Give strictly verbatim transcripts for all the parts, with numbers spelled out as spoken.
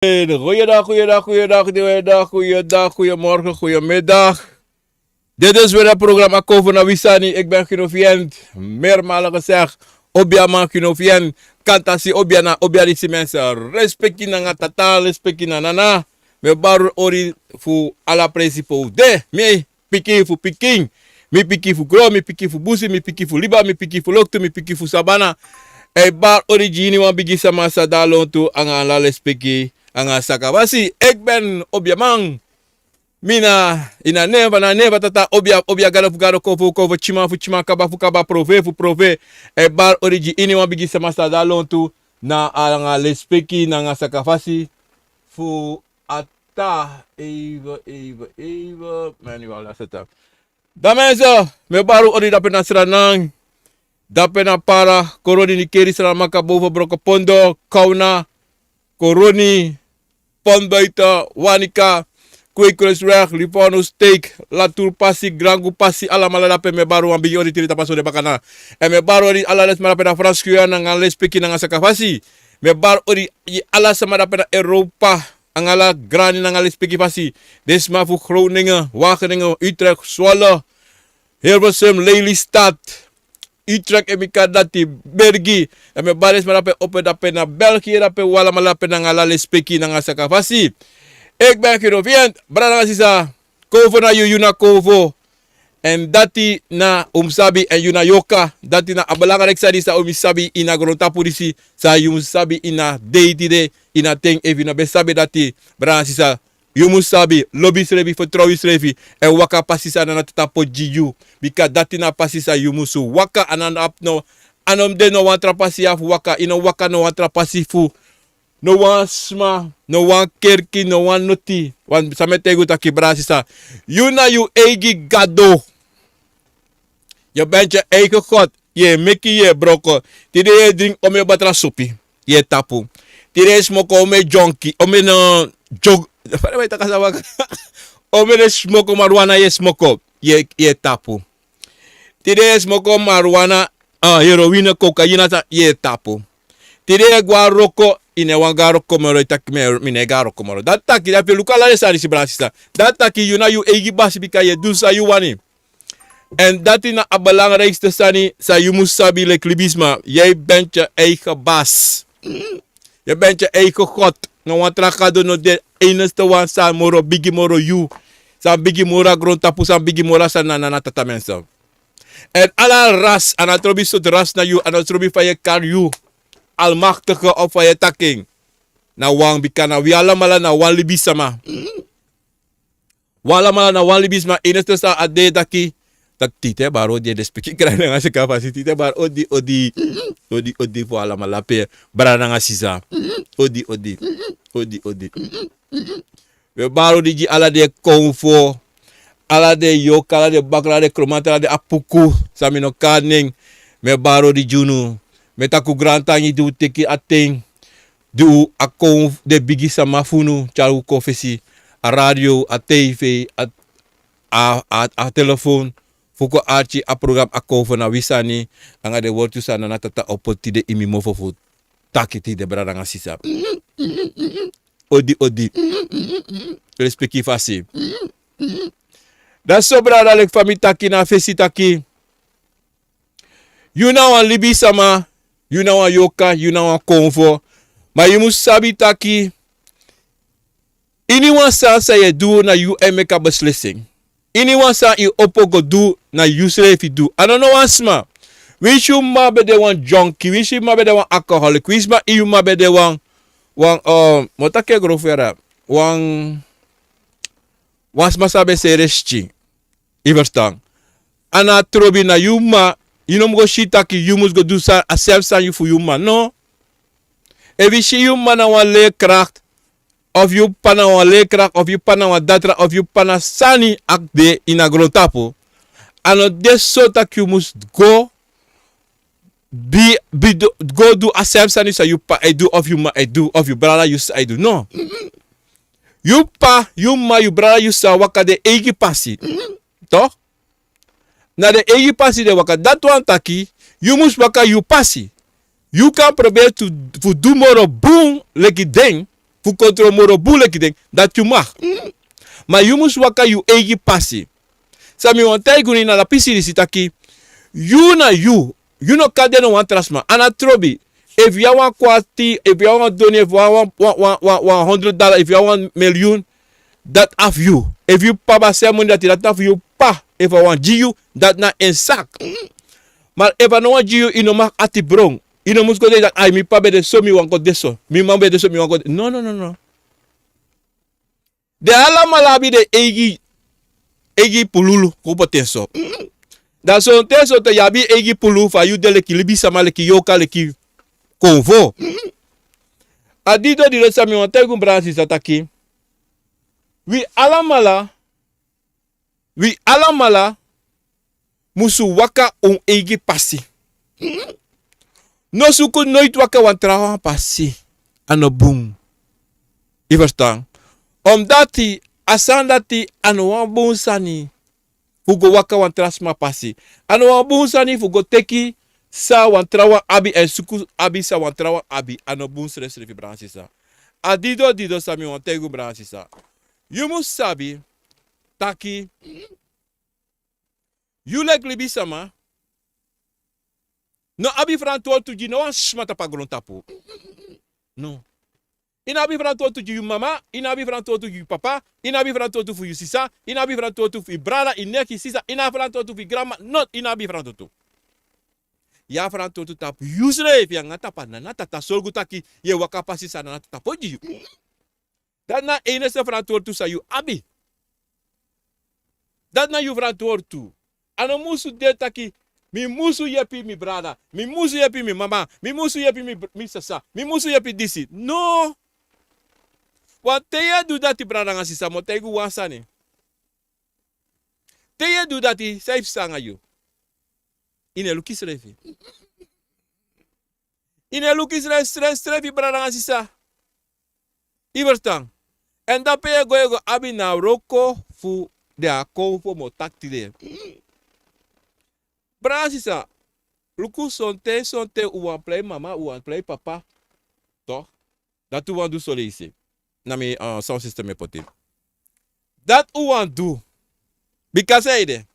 Goeiedag, goeiedag, goeiedag, goeiedag, goeiedag, goeiemorgen, goeiemiddag. Dit is weer het programma Kovo na Wisani. Ik ben Gino Vient. Meermalen gezegd, Obiaman Gino Vient. Kantasi Obiana, Obia disi mensen. Respecti nanga tata, respecti na nana. Mi baru ori fu ala presi fu de. Mi piki fu pikin. Mi piki fu gro, mi piki fu busi, mi piki fu liba, mi piki fu loktu, mi piki fu sabana. E bar origini wan bigi sama sa da lontu anga ala lespeki anga sakabasi. Ik ben Obiaman. Mina ina neva na neva tata Obia, Obia gado fu gado, kovo fu kovo, chiman fu chiman, kaba fu kaba, prove fu prove. E bar origini wan bigi sama sa da lontu na anga lespeki nanga sakafasi fu a ta, even, even, even. Manuel Asata. Dan mensen, mi baru ori dape na Sranan, dape na Para, Koroni, Nikeri, Sranan, Maka, Boven, Broko, Pondo, Kauna, Koroni, Pondbuiten, Wanica, Kweekhuisweg, Livorno Steek, Latour Pasi, Grangu Pasi, alamala dape mi baru wan bigi ori tiri tapu a sonde bakana. En mi baru ori ala den sma dape na Frans Guyana nanga lespeki nanga sakafasi. Mi baru ori ala sama dape na Europa. Anga ala grani nanga lespeki fasi. Den sma fu Groningen, Wageningen, Utrecht, Zwolle, Hilversum, Lelystad, Utrecht, en mi kari dati, Bergi. Dan mi bari den sma dape opo dape na België dape, un alamala dape nanga ala lespeki nanga sakafasi. Ik ben Gino Vient, brada nanga sisa. Kovo na yu, yu na Kovo. En dati na un mus sabi, en yu na yoka. Dati na a belangrijk sani san un mus sabi ini a grontapu disi, san yu mus sabi ini a dei tide, ini a ten. Efu yu no ben sabi dati, brada nanga sisa, yu mus sabi, lobi yusrefi, fertrow yusrefi, en waka a pasi san Nana Tata poti gi yu. Bika dati na a pasi san yu mus waka, a no abi no, a no de no wan tra pasi ya fu waka, yu no waka no wan tra pasi fu no wan sma, no wan kerki, no wan noti. Wan san mi e taigi un taki, brada sisa. Yu na yu eigi gado. Yu ben yu eigi God. Yu e meki, yu e broko. Tide yu e dringi omeni batra sopi. Yu e tapu. Tide yu e smoko omeni dyonki. Omeni, eh, dyonki. Fa den e taki a sani waka. Omeni smoko marijuana yu e smoko. Yu e, yu e tapu. Tide yu e smoko marijuana, ah, heroïne, cocaïne, san, yu e tapu. Tide yu e go na wroko, yu no e wani go na wroko moro, yu taki mi, mi no e go na wroko moro. Dati taki, dati fu luku ala den sani disi, brada sisa. Dati taki yu na yu eigi basi bika yu e du san yu wani. En dati na a belangrijkste sani san yu mus sabi leki libisma. Yu ben yu eigi basi. Yu ben yu eigi God. No wan tra gado no de, enigste wan san moro bigi moro yu. San bigi moro a grontapu, san bigi moro a sani na Nana Tata, mensen. En ala ras, a no trobi sortu ras na yu, a no trobi fa yu e kari yu. Almachtige of fa yu e taki en. Na wan, bika na wi alamala na wan libisma. Wi alamala na wan libisma, enigste san a de taki, taki tide bari odi, e de spiki krai nanga saka fasi, tide bari odi, odi, odi, odi fu alamala pe, brada nanga sisa. Odi, odi, odi, odi. Mi e bari odi gi ala den konfo, ala den yoka, ala den bakru, ala den kromanti, ala den apuku, san mi no kari nen. Mi e bari odi gi unu. Mi e taki un grantangi di un teki a ten. Di un a kon, den bigi sama fu unu tyari un kon fesi, a radio, a tv, a, a, a, a telefon, fu kon arki a program A Konfo Na Wi Sani, anga den wortu san Nana Tata o poti tide ini mi mofo fu taki tide, brada nanga sisa. Odi, odi. Respeki fasi. Dati so, brada, leki fa mi taki na fesi taki. Yu na wan libisama, yu na wan yoka, yu na wan konfo. Ma yu mus sabi taki, ini wan sani san yu e du, na yu e meki a beslissing. Ini wan sani yu opo go du, na yusrefi du. A no no wan sma. Winsi yu mama ben de wan junkie, winsi yu mama ben de wan alcoholic, winsi yu mama ben de wan, wan, eh, mi o taki en grofu, yara, wan, wan sma san ben seri en skin. Yu ferstan? A no trobi, na yu mama, yu no mus go si taki yu mus go du san, a self sani fu yu mama. No. Efu yu si yu mama na wan leerkracht, of yu papa na wan leerkracht, of yu papa na wan datra, of yu papa na sani a de ini a grontapu, a no de so taki yu mus go bi, bi du, go du a self sani san yu papa e du, of yu mama e du, of yu brada, yu sisa e du. No. Yu papa, yu mama, yu brada, yu sisa waka den eigi pasi. Toch? Na den eigi pasi den waka. Dati wani taki, yu mus waka yu pasi. Yu kan proberi tu, fu du moro bun leki den. fu kontrol moro bun leki den, dati yu mag. Ma yu mus waka yu eigi pasi. San mi wani taigi unu ini a pisi disi taki, yu na yu, yu no kan de na wan tra sma. A no trobi. Efu yu abi wan kwati, efu yu abi wan doni, efu yu abi wan, wan, wan, wan, wan hondro dala, efu yu abi wan milyun, dati na fu yu. Efu yu p'pa seni moni dati, dati na fu yu p'pa. Efu a wani gi yu, dati na en saki. Ma efu a no wani gi yu, yu no mag ati bron. Yu no mus go de taki, ai, mi p'pa ben de so, mi wani go de so. Mi mama ben de so, mi wani go de. No, no, no, no. Den alamala abi den eigi, eigi pululu, kon poti en so. Dan sonten, sonten yu abi eigi pululu fu a yu de leki libisama, leki yorka, leki konfo. A didon, didon san mi wani taigi un, brada nanga sisa, taki wi alamala, wi alamala musu waka un eigi pasi. No suku noiti waka wan trawan pasi. A no bun. Yu ferstan? Omdati a sani dati a no wan bun sani fu go waka wan tra sma pasi. A no wan bun sani fu go teki san wan trawan abi èn suku abi san wan trawan abi. A no bun srefsrefi, brada nanga sisa. A didon, didon san mi wani taigi un, brada nanga sisa. Yu mus sabi taki yu leki libisama no abi frantwortu gi no wan sma tapu a grontapu. No. Yu no abi frantwortu gi yu mama, yu no abi frantwortu gi yu papa, yu no abi frantwortu fu yu sisa, yu no abi frantwortu fu yu brada, yu neki, sisa, yu no abi frantwortu fu yu granma, no, yu no abi frantwortu. Yu abi frantwortu tapu yusrefi, anga tapu a nana tata sorgu taki yu e waka pasi san a nana tata poti gi yu. Dati na a enigste frantwortu san yu abi. Dati na yu frantwortu. A no musu de taki, mi musu yepi mi brada, mi musu yepi mi mama, mi musu yepi mi br-, mi sisa, mi musu yepi disi. No. Wan te yu e du dati, brada nanga sisa, mi o taigi un wan sani. Te yu e du dati, san e psa nanga yu? Yu no e luku yusrefi. Yu no e luku yusrefi, srefi, srefi, brada nanga sisa. Yu ferstan? Èn dape yu e go, yu e go abi na wroko fu den a konfo, mi o taki tide. Brada nanga sisa, luku, sonten, sonten un wani prei mama, un wani prei papa. Toch? Dati un wani du soleisi. Na mi, eh, sound system e poti. Dati un wani du. Bika san ede?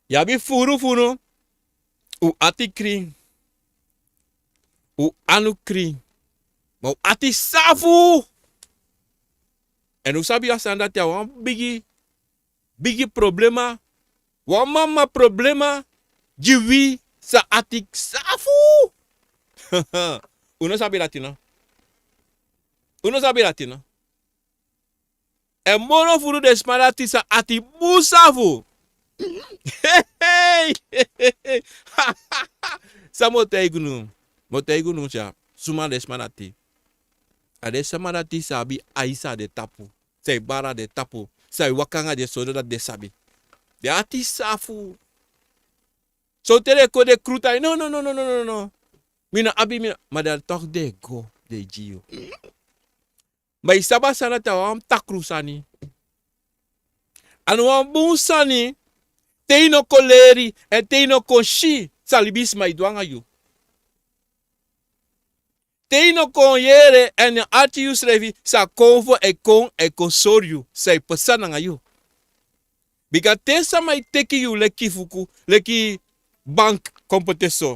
Yu abi furu furu, un ati krin, un anu krin, ma un ati safu. Èn un sabi a sani dati a wan bigi, bigi problema, wan mama problema gi wi san ati safu. Un no sabi dati no? Un no sabi dati no? Èn moro furu den sma dati san ati bun safu. San mi o taigi unu? Mi o taigi unu tya. Suma den sma dati? A den sma dati san abi aisa na den tapu, san e bari na den tapu, san e waka nanga den sondro dati den sabi. Den ati safu. Sonten den kon, den krutu. No, no, no, no. Mi no abi, mi no. Ma dan toch den e go, den e gi yu. Ma yu sabi a sani dati a wan takru sani. A no wan bun sani te yu no kon leri èn te yu no kon si san libisma e du nanga yu. Te yu no kon yere èn arki yusrefi san konfo e kon, e kon sori yu san e pasa nanga yu. Bika te sama e teki yu leki fuku, leki bank, kon poti en so.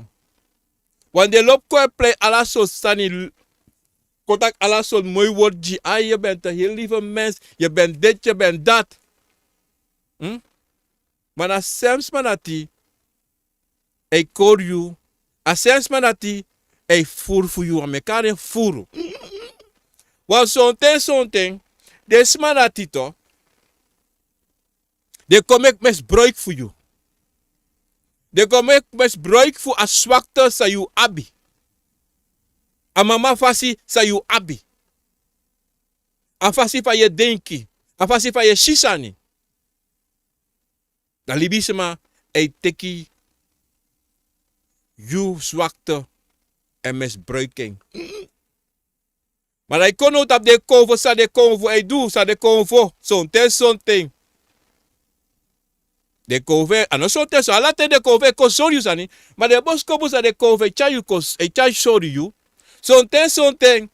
Wan den lobi kon e prei ala sortu sani, kon taki ala sortu moi wortu gi, ai, yu ben te heel lieve mens, yu ben diti, yu ben dati. Hm? Ma na a sem sma dati e kori yu, a sem sma dati e furu fu yu, a meki den furu. Wan sonten, sonten, den sma dati toch, den kon meki misbruik fu yu. Den kon meki misbruik fu a swakte san yu abi. A mama fasi san yu abi. A fasi fa yu e denki. A fasi fa yu e si sani. Dan libisma e teki yu swakte èn misbruik en. Ma dan yu kon now tapu den konfo, san den konfo e du, san den konfo, sonten, sonten. Den konfo, a no sonten so, ala ten den konfo e kon sori yu sani, ma den boskopu san den konfo e tyari yu kon, e tyari sori yu. Sonten, sonten.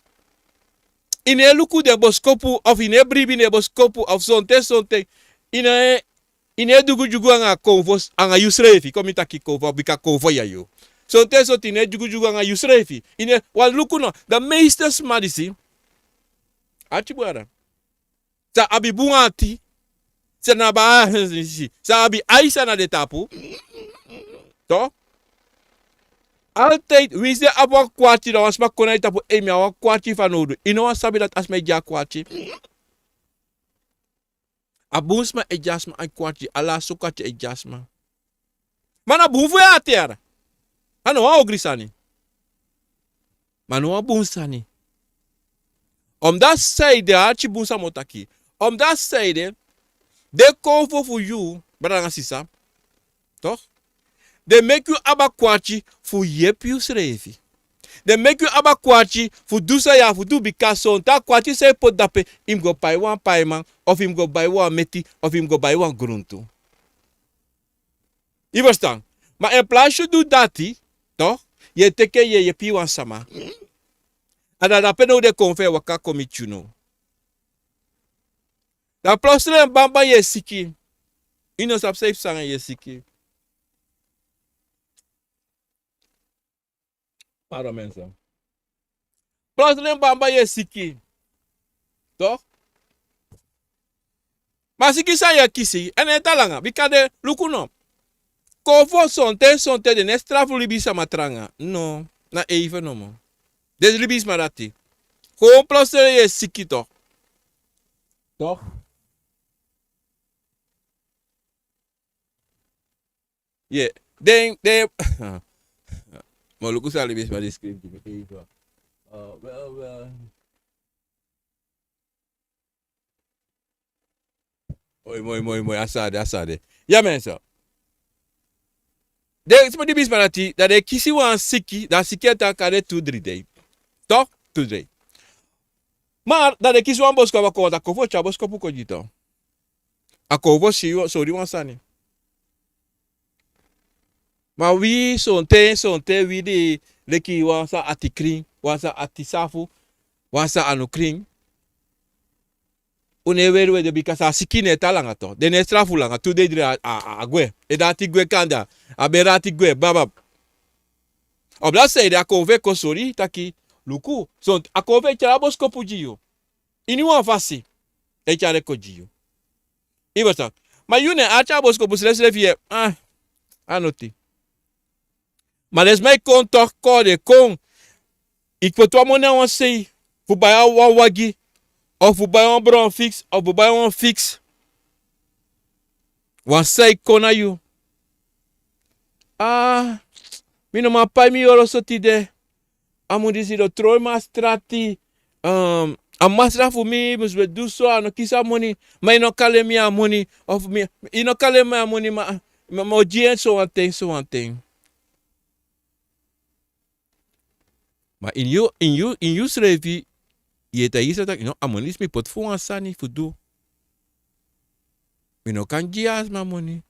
I no e luku den boskopu, of i no e bribi den boskopu, of sonten, sonten. I no e, i no e dyugudyugu anga konfo, anga yusrefi, kon mi taki konfo, bika konfo ya yu. Sonten, sonten i no e dyugudyugu anga yusrefi. I no e, wan luku no, dan meeste sma disi. Ati bun dati. San abi bun ati. San no abi a, san abi aisa na den tapu. Toch? Altijd, winsi den abi wan kwati, dan wan sma kon na yu tapu, ei, mi abi wan kwati fanowdu. I no wani sabi dati a sma e gi a kwati. A bun sma e gi a sma a kwati, ala sokati e gi a sma. Ma na bun fu yu ati yara. A no wan ogri sani. Ma no wan bun sani. Omdat zij de, a ati bun san mi o taki. Omdat zij de, den konfo fu yu, brada nanga sisa. Toch? Den meki yu abi a kwati fu yepi yusrefi. Den meki yu abi a kwati fu du san yu abi fu du, bika sonten a kwati san yu poti dape, yu mus go pai wan paiman, of yu mus go bai wan meti, of yu mus go bai wan gruntu. Yu ferstan? Ma in plaats yu du dati, toch? Yu e teki en yu e yepi wan sama. A dan dape now den konfo e waka kon miti yu now. Dan plotseling bamba yu e siki. Yu no sabi san yu psa nanga yu e siki. Pardon, mensen. Plotseling bamba yu e siki. Toch? Ma siki san yu e kisi, en no e tan langa, bika den, luku no. Konfo sonten, sonten den no e strafu libisma tranga. No, na even nomo. Den libisma dati. Gewoon plotseling yu e siki toch. Toch? Yeah. Den, den, mi o luku san libisma disi skrifi gi mi. Even. Uh, wel, wel. Moi, moi, moi, moi, a san de, a san de. Ya, mensen. Den, sma, libisma dati, dan den e kisi wan siki, dan a siki e tan kande tu dri dei. Toch? Tu dei. Ma, dan den e kisi wan boskopu, a konfo, a konfo tyari boskopu kon gi yu toch. A konfo si yu, sori wan sani. Ma wi sonten, sonten wi de leki wan san ati krin, wan san ati safu, wan san a no krin. Un no e weri weri, bika san a siki no e tan langa toch. Den no e strafu langa, tu dei dri a, a, a gwe. Ede ati gwe kande, a bere ati gwe, babab. Omdat zij de, a konfo e kon sori, taki, luku, sonten, a konfo e tyari a boskopu gi yu. Ini wan fasi, e tyari kon gi yu. Yu ferstan? Ma yu no e ati a boskopu srefsrefi, eh, a noti. Ma den sma e kon toch, kon den e kon. Yu poti wan moni na wan sei, fu bai wan wagi, of fu bai wan bron fix, of fu bai wan fix. Wan sei kon na yu. Ah, mi no man pai mi yoro so tide. A moni disi, den tron mi a strati. Ehm, a masra fu mi mus ben du so, a no kisi a moni. Ma yu no kali mi a moni. Of mi, yu no kali mi a moni, ma, ma, ma o gi en so wan ten, so wan ten. Ma ini yu, ini yu, ini yusrefi, yu e taigi yusrefi taki, no, a moni disi mi poti fu wan sani fu du. Mi no kan gi a sma moni.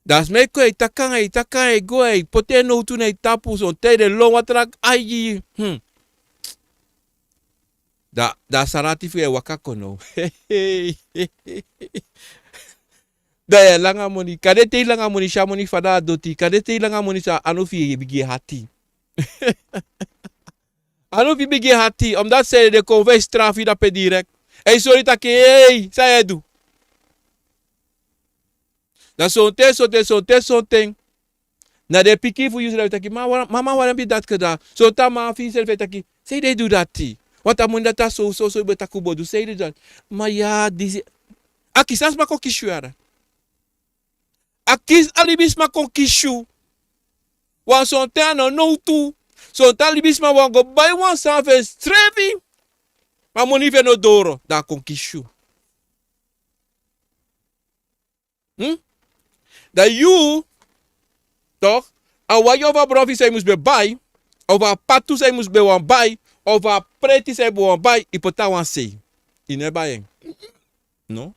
Dan a sma e kon, e taki anga yu, e taki anga yu, e go, e poti en nowtu na yu tapu, sonten den lon watra aigi. Hmm. Dan, dan a sarati fu yu e waka kon now. Dan yu e langa moni. Kande te yu langa moni, si a moni fadon a doti. Kande te yu langa moni, san a no fu yu e bigin hati. A no fu yu bigin hati, omdat zij de, den konfo e strafu yu dape direct. E sori taki, ei, san yu e du? Dan sonten, sonten, sonten, sonten. Na den pikin fu yusrefi e taki, ma, wara, mama, wara mi dati keda. Sonten a man fu yusrefi e taki, zij de du dati. Want a moni dati a so, so, so, yu ben taki un bo du, zij de du dati. Ma ya, disi. A kisi a sma kon kisi yu yara. A kisi a libisma kon kisi yu. Want sonten a no nowtu. Sonten a libisma wani go bai wan sani fu ensrefi. Ma a moni fu en no doro, dan a kon kisi yu. Hmm? Dan yu, toch, a wagi of a bron fiksi san yu mus ben bai, of a patu san yu mus ben wani bai, of a preti san yu ben wani bai, yu poti na wan sei. Yu no e bai en. No.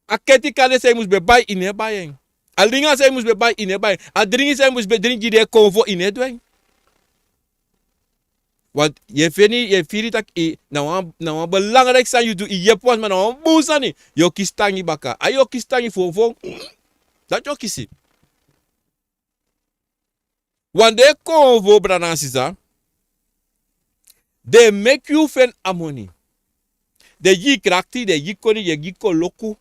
A keti kande san yu mus ben bai, yu no e bai en. A linga san yu mus ben bai, yu no e bai en. A dringi san yu mus ben dringi gi den konfo, yu no e du en. Want yu e feni, yu e firi taki na wan, na wan belangriki sani yu du, yu yepi wan sma, na wan bun sani. Yu o kisi tangi baka. A yu o kisi tangi fu ofo. Dati yu o kisi. Wan den konfo, brada nanga sisa, den e meki yu feni a moni. Den e gi yu krakti, den e gi yu koni, den e gi yu koloku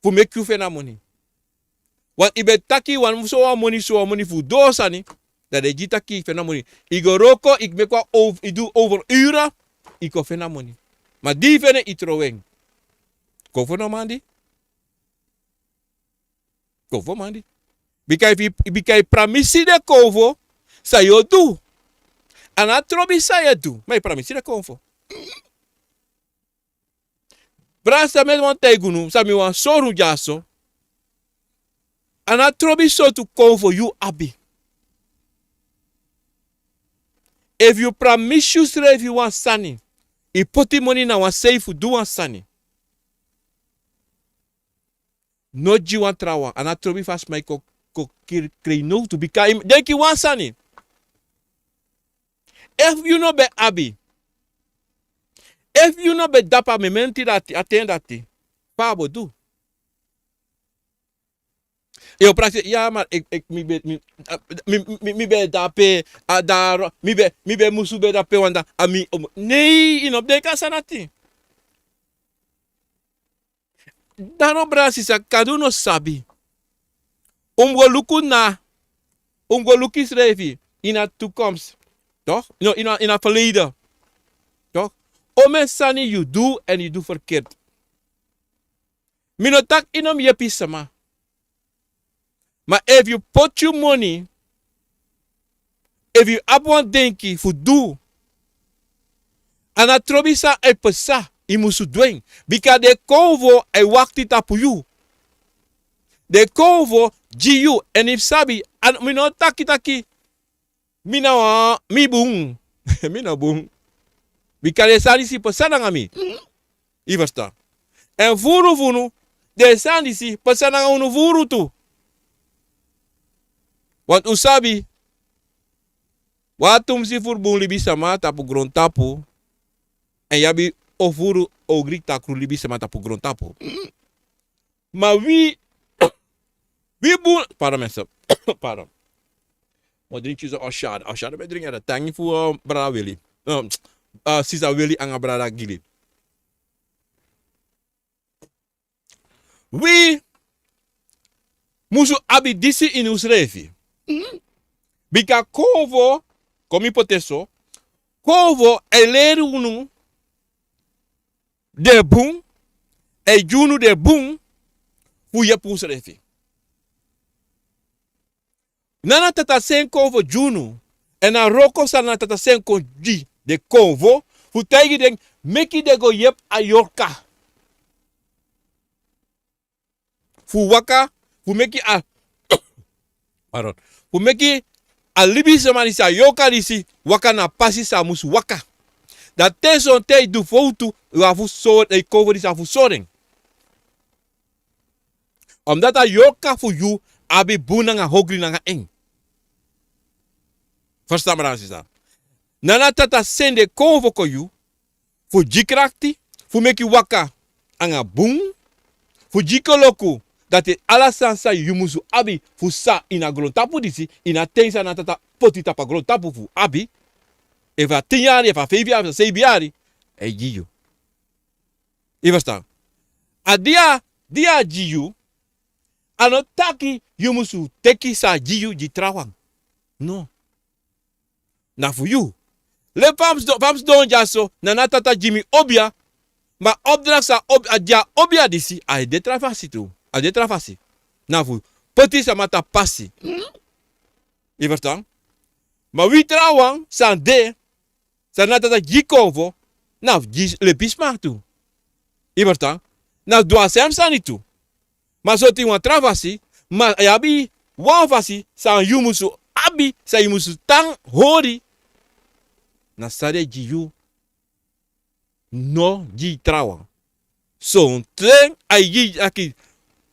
fu meki yu feni a moni. Wan i ben taki wan sowan moni, sowan moni fu du wan sani, dan den e gi yu taki yu feni a moni. I go wroko, i meki wan, i du over ura, i kon feni a moni. Ma di i feni en, i trowe en. Konfo no mandi. Konfo mandi. Bika efu, bika i pramisi den konfo san yu o du. A no trobi san yu e du, ma i pramisi den konfo. Brada, san mi wani taigi unu, san mi wani sori unu dyaso. A no trobi sortu konfo yu abi. Efu yu pramisi yusrefi wan sani, i poti moni na wan sei fu du wan sani, no gi wan trawan. A no trobi fa sma e kon, kon kiri, krei nowtu, bika i mus denki wan sani. Efu yu no ben abi, efu yu no ben dapu a mementi dati, a ten dati, fa a bo du? Yu o prakseri, ya, ma mi ben, mi, mi, mi ben dape, a daro, mi ben, mi ben musu ben dape wan dei, a mi, nei, i no ben kan san dati. Daro, brada, sisa, kadu no sabi. Un mus go luku na, un mus go luku yusrefi ini a toekomst. Toch? No, ini a, ini a verleden. Toch? Omeni sani yu du èn yu du verkeerd. Mi no taki yu no mus yepi sama. Ma efu yu poti yu moni, efu yu abi wan denki fu du, a no trobi san e pasa, yu musu du en. Bika den konfo e wakti tapu yu. Den konfo gi yu, èn yu mus sabi, a no, mi no taki taki mi na wan, mi bun. Mi no bun. Bika den sani disi pasa nanga mi. I ferstan? Èn furu fu unu, den sani disi pasa nanga unu furu tu. Want un sabi, wan tumsi furu bun libisama tapu grontapu, èn yu abi o furu ogri takru libisama tapu grontapu. Ma wi, wi bun, pardon mensen, pardon. Mi o dringi so, o shade, o shade mi e dringi, a de tangi fu, eh, brada Willy. Eh, eh, sisa Willy nanga brada Gili. Wi musu abi disi ini unsrefi. Bika konfo, kon mi poti en so, konfo e leri unu den bun, e gi unu den bun fu yepi unsrefi. Nana Tata Sen Konfo gi unu, èn a wroko san Nana Tata Sen kon gi den konfo, fu taigi den meki den go yepi a yorka. Fu waka, fu meki a, pardon, fu meki a libisama disi, a yorka disi, waka na a pasi san a musu waka. Dan te sonten yu du fowtu, yu abi fu sori, den konfo disi abi fu sori en. Omdat a yorka fu yu abi bun nanga ogri nanga en. Ferstan, brada nanga sisa? Nana Tata Sen Konfo kon gi yu, fu gi krakti, fu meki waka nanga bun, fu gi koloku, dati ala sani san yu musu abi fu sa ini a grontapu disi, ini a ten san Nana Tata poti tapu a grontapu fu abi. Efu a tin yari, efu a feifi yari, efu a seibi yari, a e gi yu. I ferstan? A di a, di a gi yu, a no taki yu musu teki san a gi yu gi trawan. No. Na fu yu. Leki fa mi sidon, fa mi sidon dyaso, Nana Tata gi mi obia, ma a opdracht san a, a gi a obia disi, a e de tra fasi tu. A e de tra fasi. Na fu poti sama tapu pasi. I ferstan? Ma wi trawan san de, san Nana Tata gi konfo, na fu gi libisma tu. I ferstan? Na fu du a sem sani tu. Ma sortu ini wan tra fasi, ma yu abi wan fasi san yu musu abi, san yu musu tan hori. Na san den gi yu, no gi trawan. Sonten a e gi yu taki,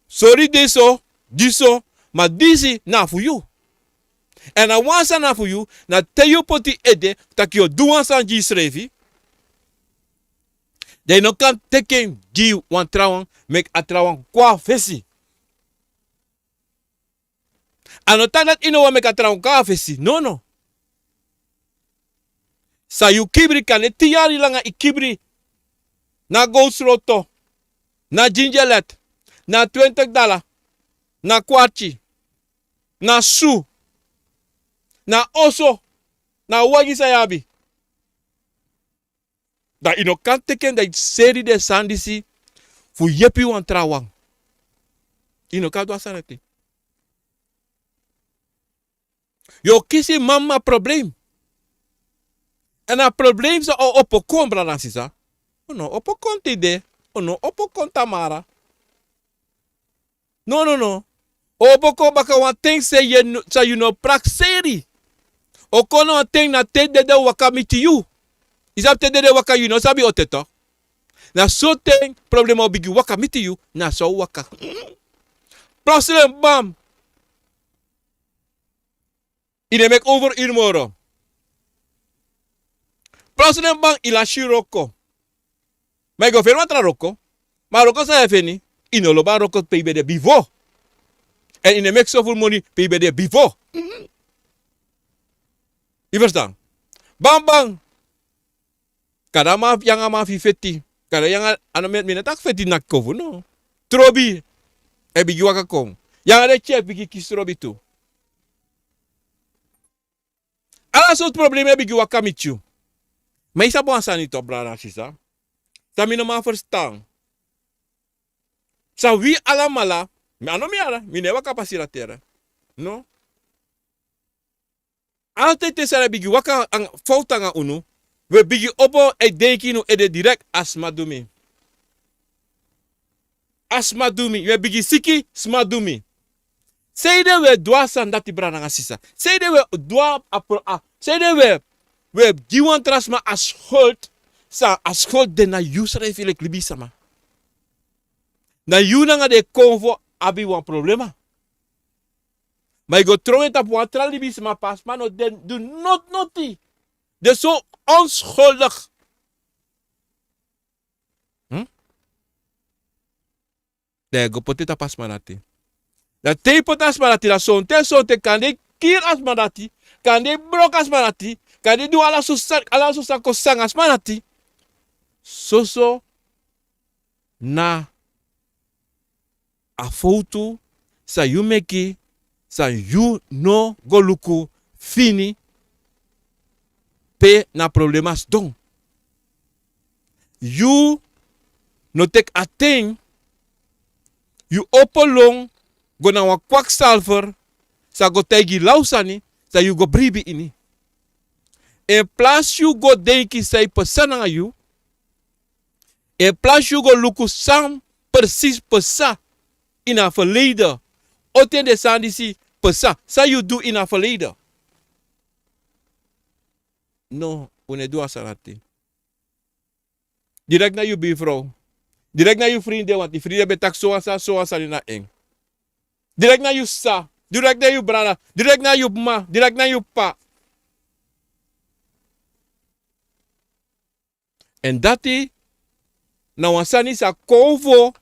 sori disi so, disi so, ma disi na fu yu. Èn a wan sani na fu yu, na te yu poti ede, taki yu o du wan sani gi yusrefi. Dan yu no kan teki en gi wan trawan, meki a trawan kon na fesi. A no tan dati yu no wani meki a trawan kon na fesi. Nono. San yu kibri kande tin yari langa yu kibri. Na gowsloto. Na gingerlet. Na twintig dala. Na kwarti. Na su. Na oso. Na wagi san yu abi. Dan yu no kan teki en dan yu seri den sani disi fu yepi wan trawan. Yu no kan du a sani ete. Yu o kisi mama problem. Èn a problem san o opo kon brada sisa. O no opo kon tide. O no opo kon tamara. No no no. O opo kon baka wan ten san yu no prakseri. O kon na wan ten na te dede waka miti yu. Yu sabi te dede waka yu no sabi o te tok. Na so ten problema o bigin waka miti yu. Na so waka. Plotseling bam. Yu no e meki over unu moro. Plotseling bam yu lasi yu wroko. Ma yu go feni wan tra wroko. Ma a wroko san yu e feni, yu no lobi a wroko pe yu ben de bifo. Èn yu no e meki sofuru moni pe yu ben de bifo. Yu ferstan? Bam bam. Kada a man yanga man fu yu feti. Kada yanga a no mi no taki feti naki kofu no. Trobi. E bigin waka kon. Yanga den tyeki bigin kisi trobi tu. Ala sortu problema e bigin waka miti yu. Ma yu sabi wan sani tu brada sisa. San mi no man ferstan. San wi alamala. Mi a no mi ala mi no e waka pasi na tere. No. Altide te sani e bigin waka fowtu nanga unu, wi e bigin opo e denki ini un ede direkt a sma du mi. A sma du mi wi e bigin siki sma du mi. Sanede wi e du a sani dati brada nanga sisa? Sanede wi e du a pro a sanede wi e gi wan tra sma a skolt? San a skolt de na yu srefi leki libisama. Na yu nanga den konfo abi wan problema. Ma yu go tron en tapu wan tra libisma pe a sma no de du noti noti. Den so onskoldik. Dan yu go poti en tapu a sma dati. Dan te yu poti a sma dati dan sonten sonten kande yu kiri a sma dati, kande yu broko a sma dati, kande yu du ala so sani kon sanga a sma dati. Soso na a fowtu san yu meki san yu no go luku fini pe na problema sidon. Yu no teki a ten yu opo lon go na wan kwaksalfer san go taigi yu law sani san yu go bribi ini. En plasi yu go denki san yu pesa nanga yu, en plasi yu go luku san presisi pesa ini a ferleide. Oten den sani disi pesa san yu du ini a ferleide. No, un no e du a sani dati. Direkt na yu bifrow, direkt na yu frindewan di frindewan ben taki sowan sani sowan sani na en. Direkt na yu sisa, direkt na yu brada, direkt na yu m'ma, direkt na yu p'pa. Èn dati na wan sani san kowvo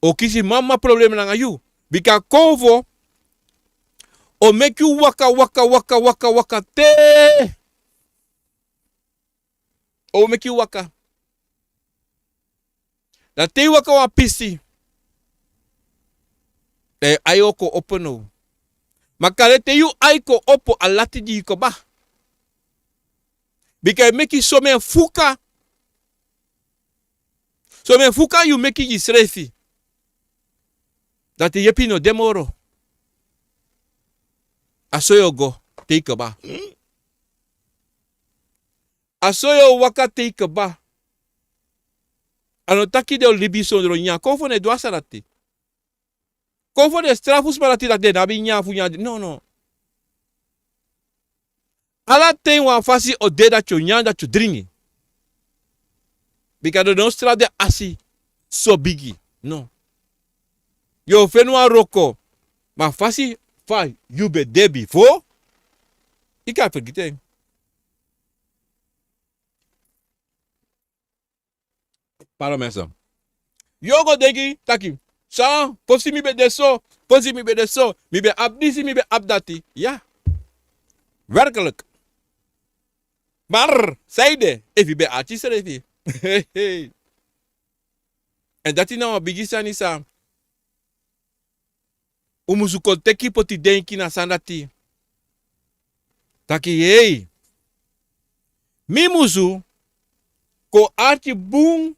o kisi mama problema nanga yu. Bika kowvo o meki yu waka waka waka waka waka te o meki yu waka. Dan te yu waka wan pisi dan yu ai o kon opo now. Ma kande te yu ai kon opo a lati gi yu kaba. Bika yu meki somen fuka. Somen fuka yu meki gi yusrefi. Dati yepi no de moro. A so yu o go te yu kaba. A so yu o waka te yu kaba. A no taki den o libi sondro nyan konfo no e du a sani dati. Konfo no e strafu sma dati dati den no abi nyan fu nyan. Nono. Ala ten wan fasi o de dati yu o nyan dati yu o dringi. Bika den no o strafu den asi so bigi. No. Yu o feni wan wroko ma fasi fa yu ben de bifo, yu kan fergiti en. Pardon, mensen. Yu o go denki taki, san, fosi mi ben de so, fosi mi ben de so, mi ben abi disi, mi ben abi dati. Ya. Werkelijk. Maar, san ede, efu yu ben arki yusrefi. En dati na wan bigi sani san un musu kon teki poti denki na a sani dati. Taki, hei, mi musu kon arki bun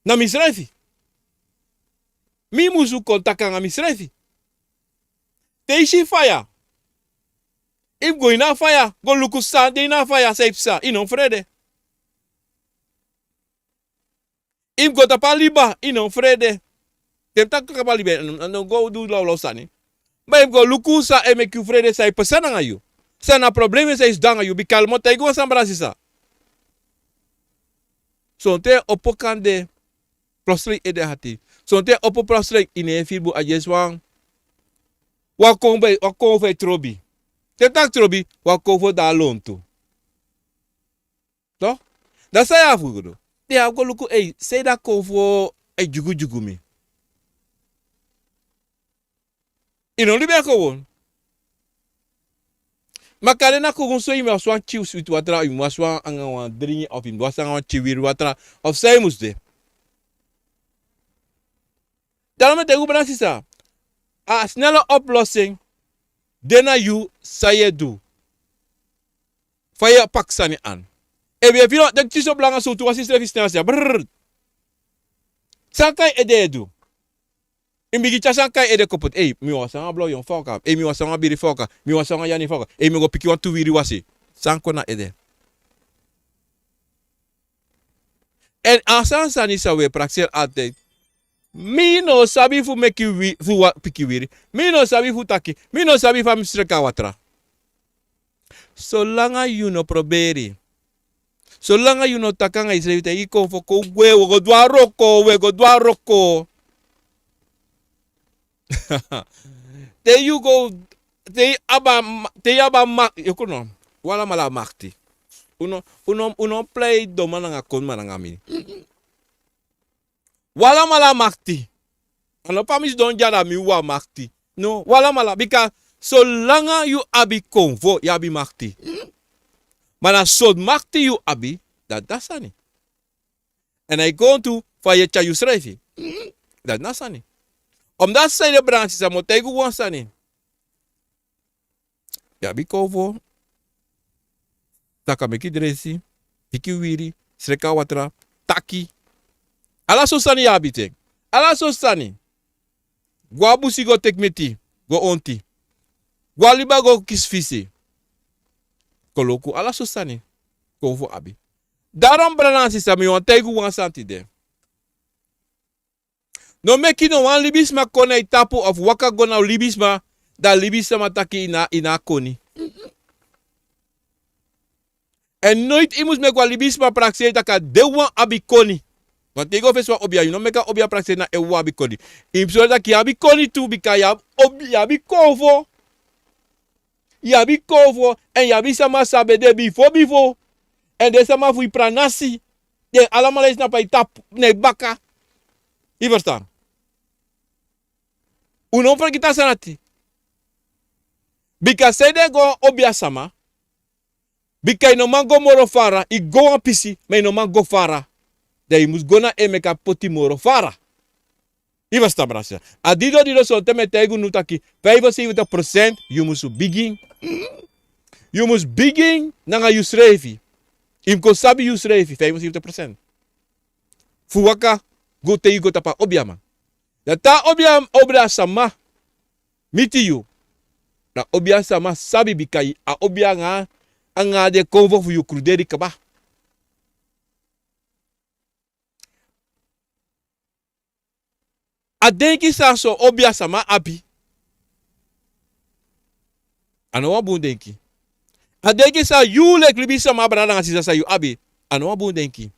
na misrefi. Mi musu kon taki nanga misrefi. Te yu si faya, yu mus go ini a faya go luku san de ini a faya, san e psa, yu no mus frede. Yu mus go tapu a liba, yu no mus frede. Te mi taki go tapu a liba, no, no go du lawlaw sani. Ma yu mus go luku san e meki yu frede, san e psa nanga yu. San na problema san e sidon nanga yu, bika mi o taigi wan sani, brada, sisa. Sonten opo kan de plotseling ede hati. Sonten opo plotseling yu no e firi bun, a yesi wan, wan kon fu e trobi. Te mi taki trobi, wan kon fu de a lontu. Toch? Dan san yu abi fu go du? Den abi go luku, ei, sanede a kon fu e dyugudyugu mi. Yu no libi en gewoon. Ma kande na kon fu so yu mus wasi wan tyuku switi watra, yu mus wasi wan anga wan dringi, of yu mus wasi anga wan tyuku wiri watra, of san yu mus de. Daarom mi e taigi yu, brada, sisa, a snelle oplossing de na yu san yu e du. Fa yu e paki sani an. Efu yu e firi wan deki tisi opo langa sowtu wasi yusrefi snel, snel, brrr. San kon na yu ede, yu e du. Yu mus bigin tyari san kon na yu ede kon poti. Ei, mi wani wasi anga blauw yon foka. Ei, mi wani wasi anga biri foka. Mi wani wasi anga yani foka. Ei, mi go piki wantu wiri wasi. San kon na ede. Èn a sani sani san wi e prakseri altijd. Mi no sabi fu meki wi, fu wasi piki wiri. Mi no sabi fu taki. Mi no sabi fa mi sreka watra. Solanga yu no proberi. Solanga yu no taki nanga yusrefi taki, kon fu kon gwe, wi e go du a wroko, wi e go du a wroko. Te yu go, te yu abi a ma-, te yu abi a ma-, yu kon no. Wi alamala abi makti. Un no, un no, un no prei doman nanga koniman nanga mi. Wi alamala abi makti. A no pe mi sidon dya dan mi wawan abi makti. No, wi alamala, bika solanga yu abi konfo, yu abi makti. Ma na sortu makti yu abi, dati na a sani. Èn a e kon tu fa yu e tyari yusrefi. Dati na a sani. Omdat san ede, brada nanga sisa, mi o taigi yu wan sani. Yu abi konfo, taki meki dresi, piki wiri, sreka watra, taki. Ala sortu sani yu abi ten. Ala sortu sani. Go a busi go teki meti, go onti. Go a liba go kisi fisi. Koloku, ala sortu sani. Konfo abi. Daarom, brada nanga sisa, mi wani taigi yu wan sani tide. No meki no wan libisma kon na yu tapu of waka go na libisma, dan libisma taki yu na, yu na a koni. Èn noiti yu mus meki wan libisma prakseri taki a de wan abi koni. Want te yu go fesi wan obia, yu no meki a obia prakseri na en wan abi koni. Yu mus sori taki yu abi koni tu, bika yu abi obi-, yu abi konfo. Yu abi konfo, èn yu abi sama san ben de bifo bifo. Èn den sama fu yu pranasi, den alamala e snapu na yu tapu, na yu baka. Yu ferstan? Un no fergiti a sani dati. Bika san ede go wan obia sama, bika yu no man go moro fara, yu go wan pisi, ma yu no man go fara. Dan yu mus go na en meki a poti moro fara. Yu ferstan, brada nanga sisa? A dido dido, sonten mi e taigi unu taki, vijfenzeventig procent, yu mus bigin. Yu mus bigin nanga yusrefi. Yu mus kon sabi yusrefi, vijfenzeventig procent. Fu waka go te yu go tapu a obiaman. Dan te a obia, obia sama miti yu, dan obia sama sabi, bika a obia anga, anga den konfo fu yu kruderi kaba. A denki san son obia sama abi, a no wan bun denki. A denki san yu leki libisma, brada nanga sisa, san yu abi, a no wan bun denki.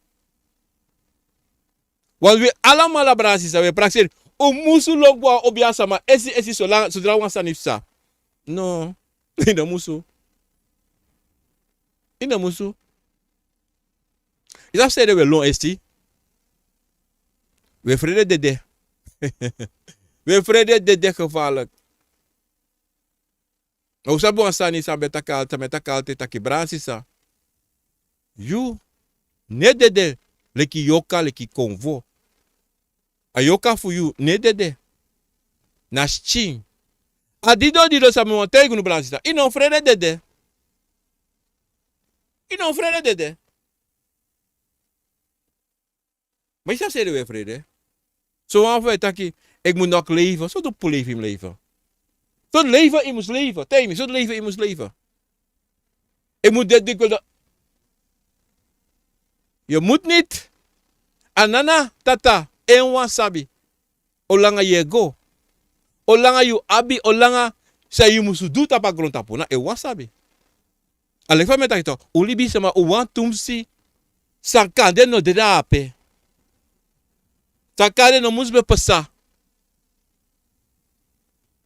Want wi alamala, brada nanga sisa, wi e prakseri. Un musu lon go na obi a sama esi esi solanga sodra wan sani psa. No. Yu no musu. Yu no musu. Yu sabi sede un e lon esi? Un e frede dede. Un e frede dede gefarlik. Ma un sabi wan sani san mi e taki altide san mi e taki altide taki brada sisa, yu no e dede leki yoka leki konfo. A yoka fu yu no e dede. Na skin. A dido dido san mi wani taigi unu brada sisa yu no frede dede. Yu no frede dede. Ma yu sabi sede un e frede? Sowan fu e taki, eki mu nok leife sotu pu leife yu mus leife. Sotu leife yu mus leife taigi mi sotu leife yu mus leife. Eki mu dedi kwel dan. Yu mus niti. A nana tata en wan sabi. Olanga yu e go, olanga yu abi olanga san yu musu du tapu a grontapu na en wan sabi. A leki fa mi e taki tok' un libisma un wani tumsi. San kande no de na ape. San kande no mus ben pasa.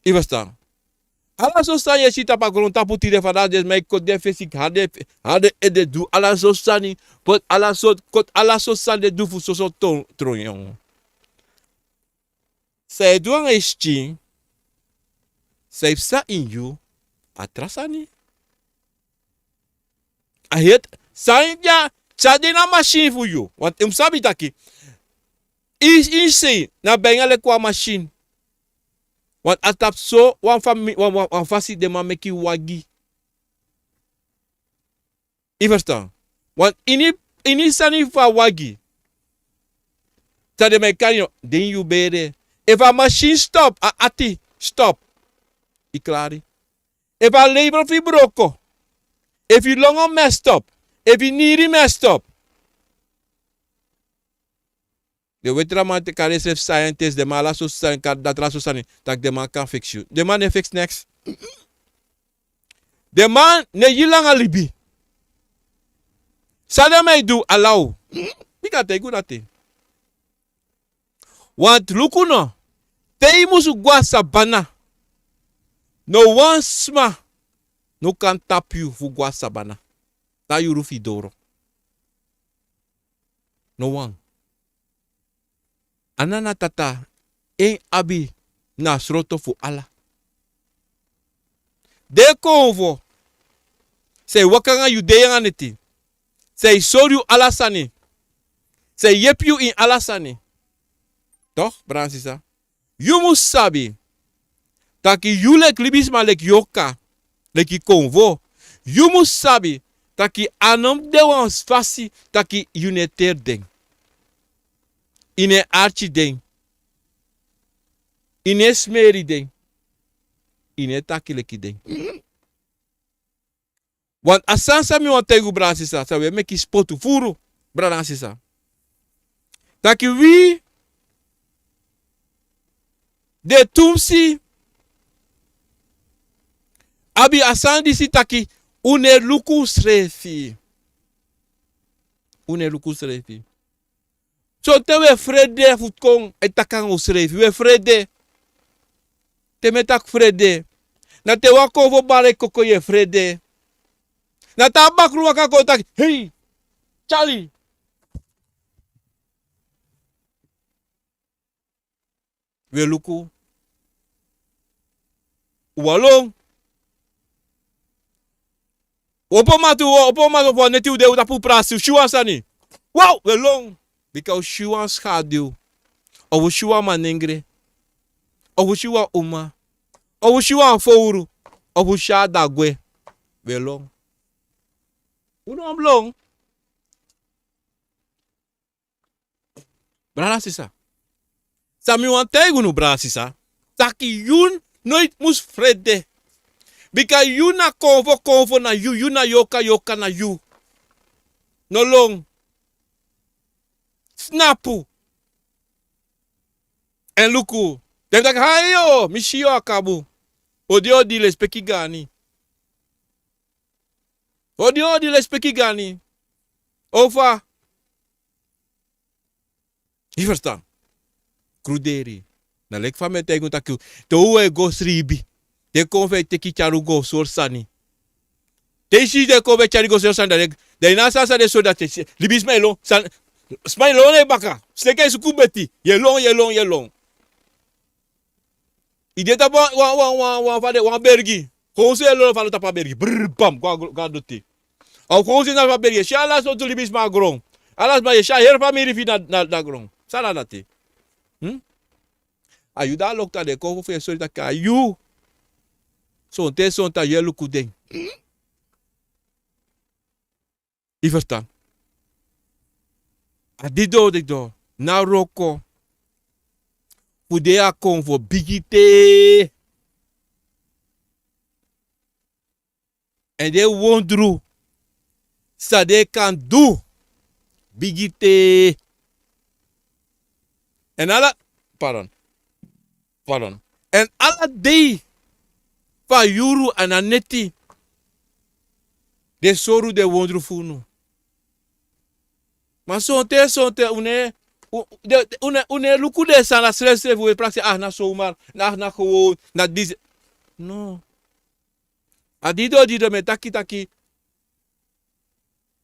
Yu ferstan? Ala so sani yu e si tapu a grontapu tide fadade sma e koti den fesi hari den ede du ala so sani. Koti ala so sani den du fu soso tronyon. San yu e du nanga yu skin? San yu psa ini yu? A tra sani. A heti sani dya. Tyari den na masin fu yu wantu yu mus sabi taki yu yu sei na benga leki wan masin. Wantu a tapu so wan fasi den man meki wagi. Yu ferstan? Wantu ini sani fu a wagi san den man e kari no den yu bere. Efu a masin stop a ati stop. Yu klari. Efu a leibel fu yu broko, efu yu longo mestop, efu yu niri mestop. Den weti dan man te kari en srefi sayentis den man ala sosi sani kari dati ala sosi sani. Tak' den man kan fiksi yu den man no e fiksi neks. Den man no e gi langa libi. San den man e du ala un? Mi kan taigi un dati. Wantu luku no, te yu musu go na sabana, no wan sma no kan tapu yu fu go na sabana. Te a yuru fu yu doro. No wan. A nana tata en abi na a sroto fu ala. Den konfo san e waka nanga yu dei nanga neti, san e sori yu ala sani, san e yepi yu ini ala sani. Tok' brada sisa, yu mus sabi taki yu leki libisma leki yoka, leki konfo, yu mus sabi taki a no mus de wan fasi taki yu no e teri den. Yu no e arki den. Yu no e smeri den. Yu no e taki leki den. Wan a sani san mi wani taigi un brada sisa san wi e meki spotu furu, brada nanga sisa, taki wi den tumsi abi a sani disi taki un no e luku unsrefi. Un no e luku unsrefi. Sonten wi e frede fu kon e taki nanga unsrefi wi e frede. Te mi e taki frede, na te wan kon fu bari e koko yu e frede. Na te a bakru waka kon taki hei, tyali. Wi e luku. Un wan lon. Un opo mati un opo mati opo wan neti un de un tapu un prasi un si wan sani. Wow wi e lon. Bika un si wan skadiw, of un si wan manengre, of un si wan uma, of un si wan fowru, of un si a dagwe. Wi e lon. Un no wan blon. Brada sisa, san mi wani taigi unu brada sisa, taki yu noiti mus frede. Bika yu na konfo konfo na yu yu na yoka yoka na yu. No lon. Snapu. Èn luku, den taki hayo mi si yu a kabu. Odi odi lespeki gani. Odi odi lespeki gani. Ofa. Yu ferstan? Kruderi. Na leki fa mi e taigi un taki, te un e go sribi, te kon fu e teki tyari un go sori sani. Te i si den kon fu e tyari go sori sani, dan den, dan i na a sani san den sori dati, libisma e lon, san, sma e lon na i baka, seki e suku beti, yu e lon, yu e lon, yu e lon. I de tapu wan, wan, wan, wan, wan, fa den, wan bergi. Kon so yu e lon fa a lon tapu a bergi. Brrr, bam, go a gro-, go a doti. A o kon so na fa a bergi. Yu e si ala sortu libisma a gron. Ala sma, yu e si a heri famiri fu yu na, na, na gron. San na dati? Hmm? A yu dan a loktu, a den kon fu yu e sori taki a yu. Sonten, sonten a yu e luku den. Yu ferstan? A didon, didon, na wroko fu den a kon fu bigi te. Èn den wondru san den kan du bigi te. Èn ala, pardon. Pardon. Èn ala dei fu a yuru, a na neti, den sori un den wondru fu unu. Ma sonten, sonten un no e, un, den, un no e, un no e luku den sani, a srefsrefi un e prakseri, ah, na somar, na, na gewoon, na disi. No. A didon, didon mi e taki taki,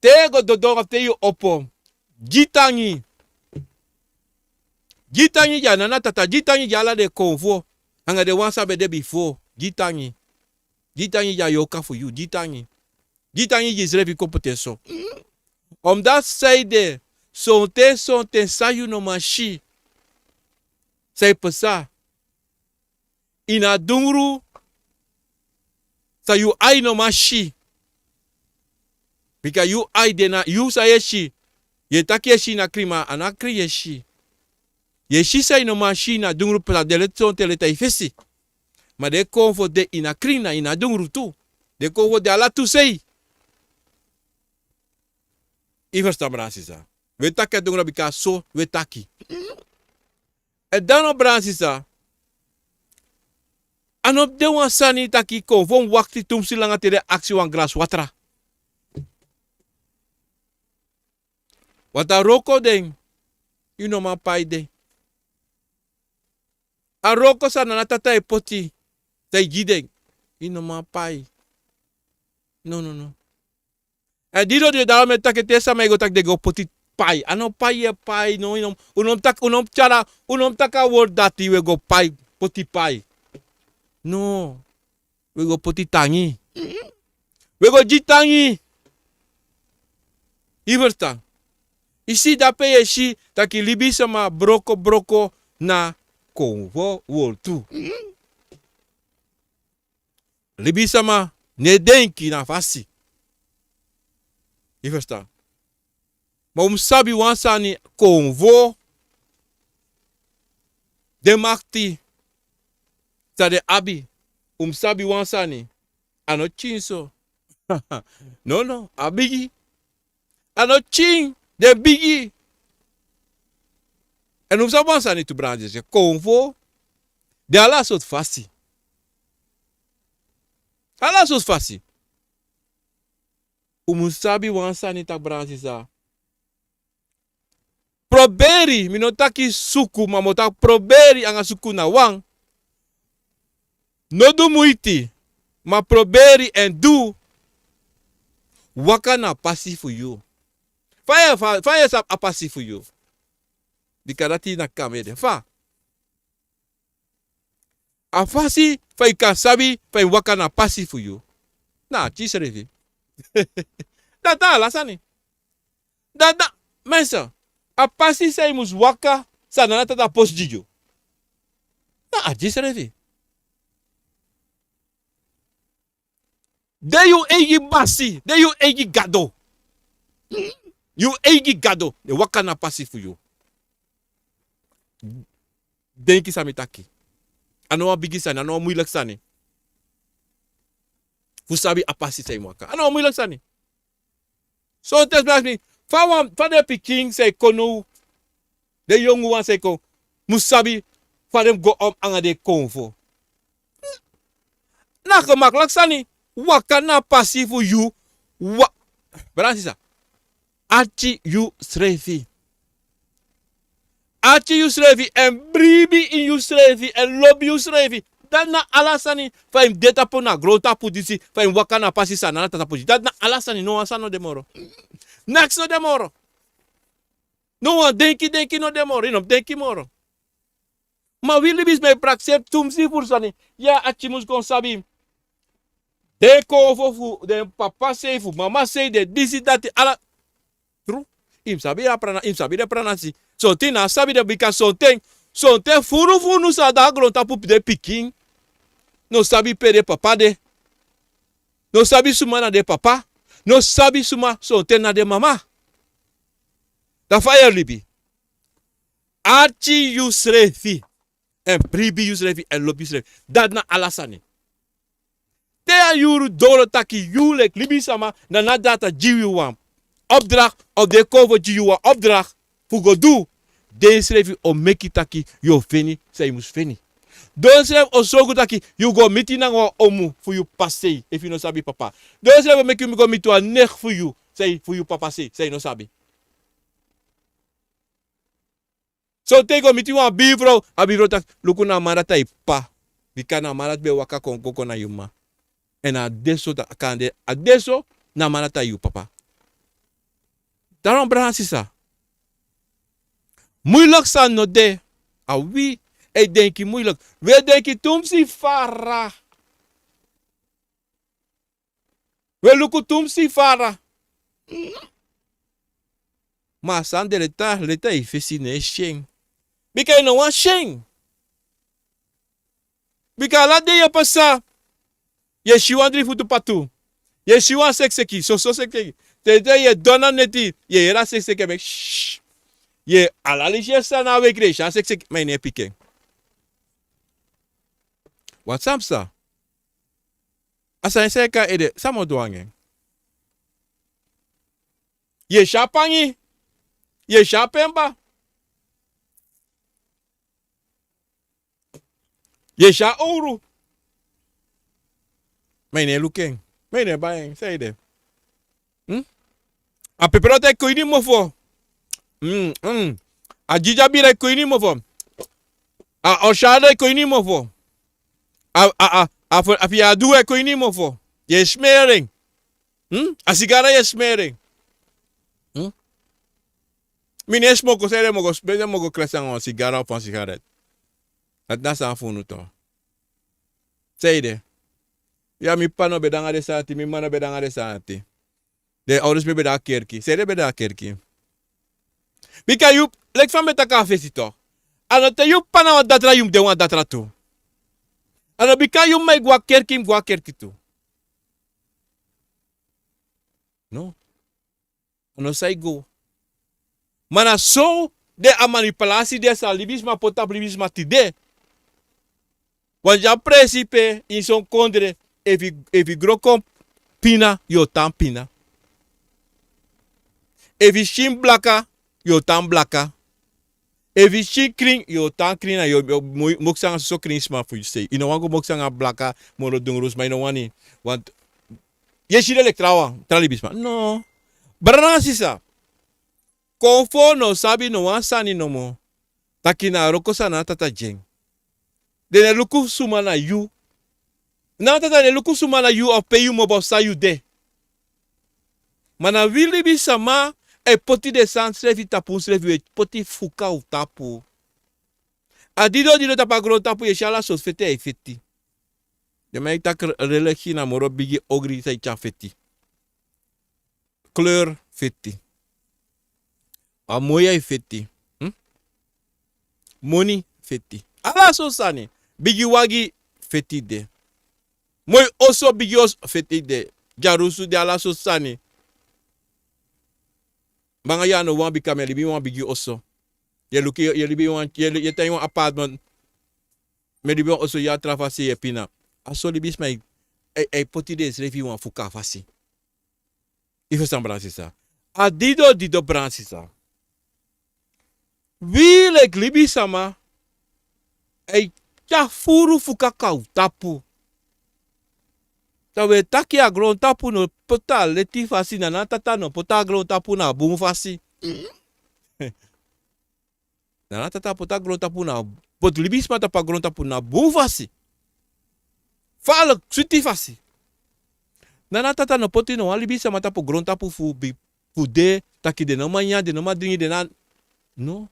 te yu go dodon of te yu opo, gi tangi. Gi tangi gi a nana tata, gi tangi gi ala den konfo, anga den wan san ben de bifo, gi tangi. Gi tangi gi a yorka fu yu, gi tangi. Gi tangi gi yusrefi kon poti en so. Omdat san ede, sonten, sonten san yu no man si, san e pasa ini a dungru, san yu ai no man si. Bika yu ai de na yu san yu e si. Yu e taki yu e si ini a krin, ma a no a krin yu e si. Yu e si san yu no man si ini a dungru, pe a de leti, sonten leti a yu fesi. Ma den konfo de ini a krin, na ini a dungru tu. Den konfo de ala tu sei. Yu ferstan, brada sisa? Wi e taki a dungru bika so wi e taki. Èn dan no, brada sisa, a no de wan sani taki konfo mus wakti tumsi langa te den aksi wan gras watra. Want a wroko den, yu no man pai den. A wroko san nana tata e poti, san e gi den, yu no man pai. No, no, no. Èn didon, didon, daro mi e taki, te sama e go taki den go poti pai. A no pai yu e pai, no, yu no, un no mus taki, un no mus tyari, un no mus taki a wortu dati, wi e go pai, poti pai. No. Wi e go poti tangi. Wi e go gi tangi. Yu ferstan? Yu si, dape yu e si taki libisma broko broko na konfo wortu. Libisma no e denki na fasi. Yu ferstan? Ma un mus sabi wan sani, konfo, den makti san den abi, un mus sabi wan sani, a no tyin so. No, no, a bigi. A no tyin, den bigi. Èn un mus sabi wan sani tu, brada sisa, konfo de ala sortu fasi. Ala sortu fasi. Un mus sabi wan sani taki, brada sisa, proberi, mi no taki suku, ma mi o taki proberi anga suku na wan. No du muiti, ma proberi èn du. Waka na a pasi fu yu. Fa yu e, fa, fa yu e sabi a pasi fu yu? Bika dati na kamede. Fa? A fasi fa yu kan sabi fa yu mus waka na a pasi fu yu, na arki yusrefi. Dati na ala sani. Dati, mensen, a pasi san yu mus waka, san nana tata posi gi yu, na arki yusrefi. De yu eigi basi, de yu eigi gado. Yu eigi gado, de waka na a pasi fu yu. Denki san mi taki. A no wan bigi sani, a no wan muilek sani. Fu sabi a pasi san yu mus waka, a no wan muilek sani. So te sma aksi mi, fa wan, fa den pikin san e kon now, den yongu wan san e kon, mus sabi fa den mus go om anga den konfo. Na gemakliki sani, waka na a pasi fu yu, wa-, brada sisa, arki yusrefi. Ati yusrefi èn bribi ini yusrefi èn lobi yusrefi. Dati na ala sani fa yu mus de tapu na grontapu disi, fa yu mus waka na pasi san na na tata poti. Dati na ala sani, no wan sani no de moro. Neks no de moro. No wan denki denki no de moro, yu no mus denki moro. Ma wi libisma e prakseri tumsi furu sani. Yu a ati mus kon sabi den konfo fu den papa sei, fu mama sei, den disi dati ala. Tru. Yu mus sabi a prana, yu mus sabi den pranasi. Sonten yu no sabi den, bika sonten, sonten furu fu unu san de na grontapu, den pikin no sabi pe den papa de. No sabi suma na den papa. No sabi suma sonten na den mama. Da fa yu e libi. Ati yusrefi èn bribi yusrefi èn lobi yusrefi. Dati na ala sani. Te a yuru doro taki yu leki libisma na na data gi yu wan opdracht, of den konfo gi yu wan opdracht fu go du, den srefi o meki taki yu o feni san yu mus feni. Den srefi o sorgu taki yu go miti nanga wan omu fu yu papa sei, efu yu no sabi papa. Den srefi o meki yu go miti wan neef fu yu, san yu, fu yu papa sei, san yu no sabi. So te yu go miti wan bifrow, a bifrow taki, luku na a man dati a yu papa. Bika na a man dati ben waka kon go kon na yu mama. Èn a de so, kande a de so, na a man dati a yu papa. Daarom brada sisa, muiliki sani no de. A wi e denki muiliki. Wi e denki tumsi fara. Wi e luku tumsi fara. Ma a sani de leta leta yu fesi no e si en. Bika yu no wani si en. Bika ala dei yu e pasa, yu e si wan dri futu patu. Yu e si wan sekiseki, soso sekiseki. Te yu e dona neti, yu e yere a sekiseki e meki shh. Yu e ala leisi yu e sani na a weki, yu e si a sekiseki, ma yu no e piki en. Wat san psa? A sani san yu e kon na ede, san mi o du nanga en? Yu e si a pangi, yu e si a pemba, yu e si a owru. Ma yu no e luku en, ma yu no e bai en, san ede? Hmm? A pepernoot e kon ini mofo. Hmm, hmm. A didibiri e kon ini mofo. A orsado e kon ini mofo. A, a, a, a, fu, a fiyadu e kon ini mofo. Yu e smeri en. Hmm? A sigara yu e smeri en. Hmm? Mi no e smoko, san ede mi o go, san ede mi o go kresi nanga wan sigara of wan sigaret? Dati na sani fu unu tu. San ede? Ya, mi p'pa no ben de nanga den sani ati, mi m'ma no ben de nanga den sani ati. Den owru fu mi ben de na kerki. San ede ben de na kerki? Bika yu, leki fa mi ben taki na fesi tu. A no te yu p'pa na wan datra yu mus de wan datra tu. A no bika yu m'ma e go na kerki, mi go na kerki tu. No. A no san e go. Ma na so den a manipulasi de san libisma poti tapu libisma tide. Wan dya presi pe ini son kondre, efu, efu yu gro kon pina, yu o tan pina. Efu yu skin blaka, yu o tan blaka. Efu yu skin krin, yu o tan krin, na yu o, yu o mo-, moksi nanga soso krin sma fu yu sei. Yu no wani go moksi nanga blaka, moro dungru sma, yu no wani. Want yu e si den leki trawan, tra libisma. No. Brada nanga sisa, konfo no sabi no wan sani nomo. Taki na a wroko san na a tata gi en. Den no e luku suma na yu. Na a tata no e luku suma na yu, of pe yu mobo, san yu de. Ma na wi libisma e poti den sani srefi tapu unsrefi, wi e poti fuka fu tapu. A didon didon tapu a grontapu yu e si ala sortu feti a e feti. Den man e taki religi na moro bigi ogri san e tyari feti. Kleur feti. A moi a e feti. Hmm? Moni feti. Ala sortu sani. Bigi wagi feti de. Moi oso, bigi oso feti de. Dyarusu de, ala sortu sani. Banga yu a no wani, bika mi e libi ini wan bigi oso. Yu e luku, yu e libi ini wan, yu e tan ini wan apartment. Mi e libi ini wan oso, yu a tra fasi, yu e pina. A so libisma e, e, e poti densrefi ini wan fuka fasi. Yu ferstan, brada sisa? A didon didon, brada sisa. Wi leki libisma e tyari furu fuka kawtapu. Dan wi e taki a grontapu no poti a leti fasi, na na tata no poti a grontapu na bun fasi. Nana tata poti a grontapu na, poti libisma tapu a grontapu na bun fasi. Fa ala switi fasi. Nana tata no poti no wan libisma tapu grontapu fu bi, fu de, taki den no man nyan, den no man dringi, den na. No.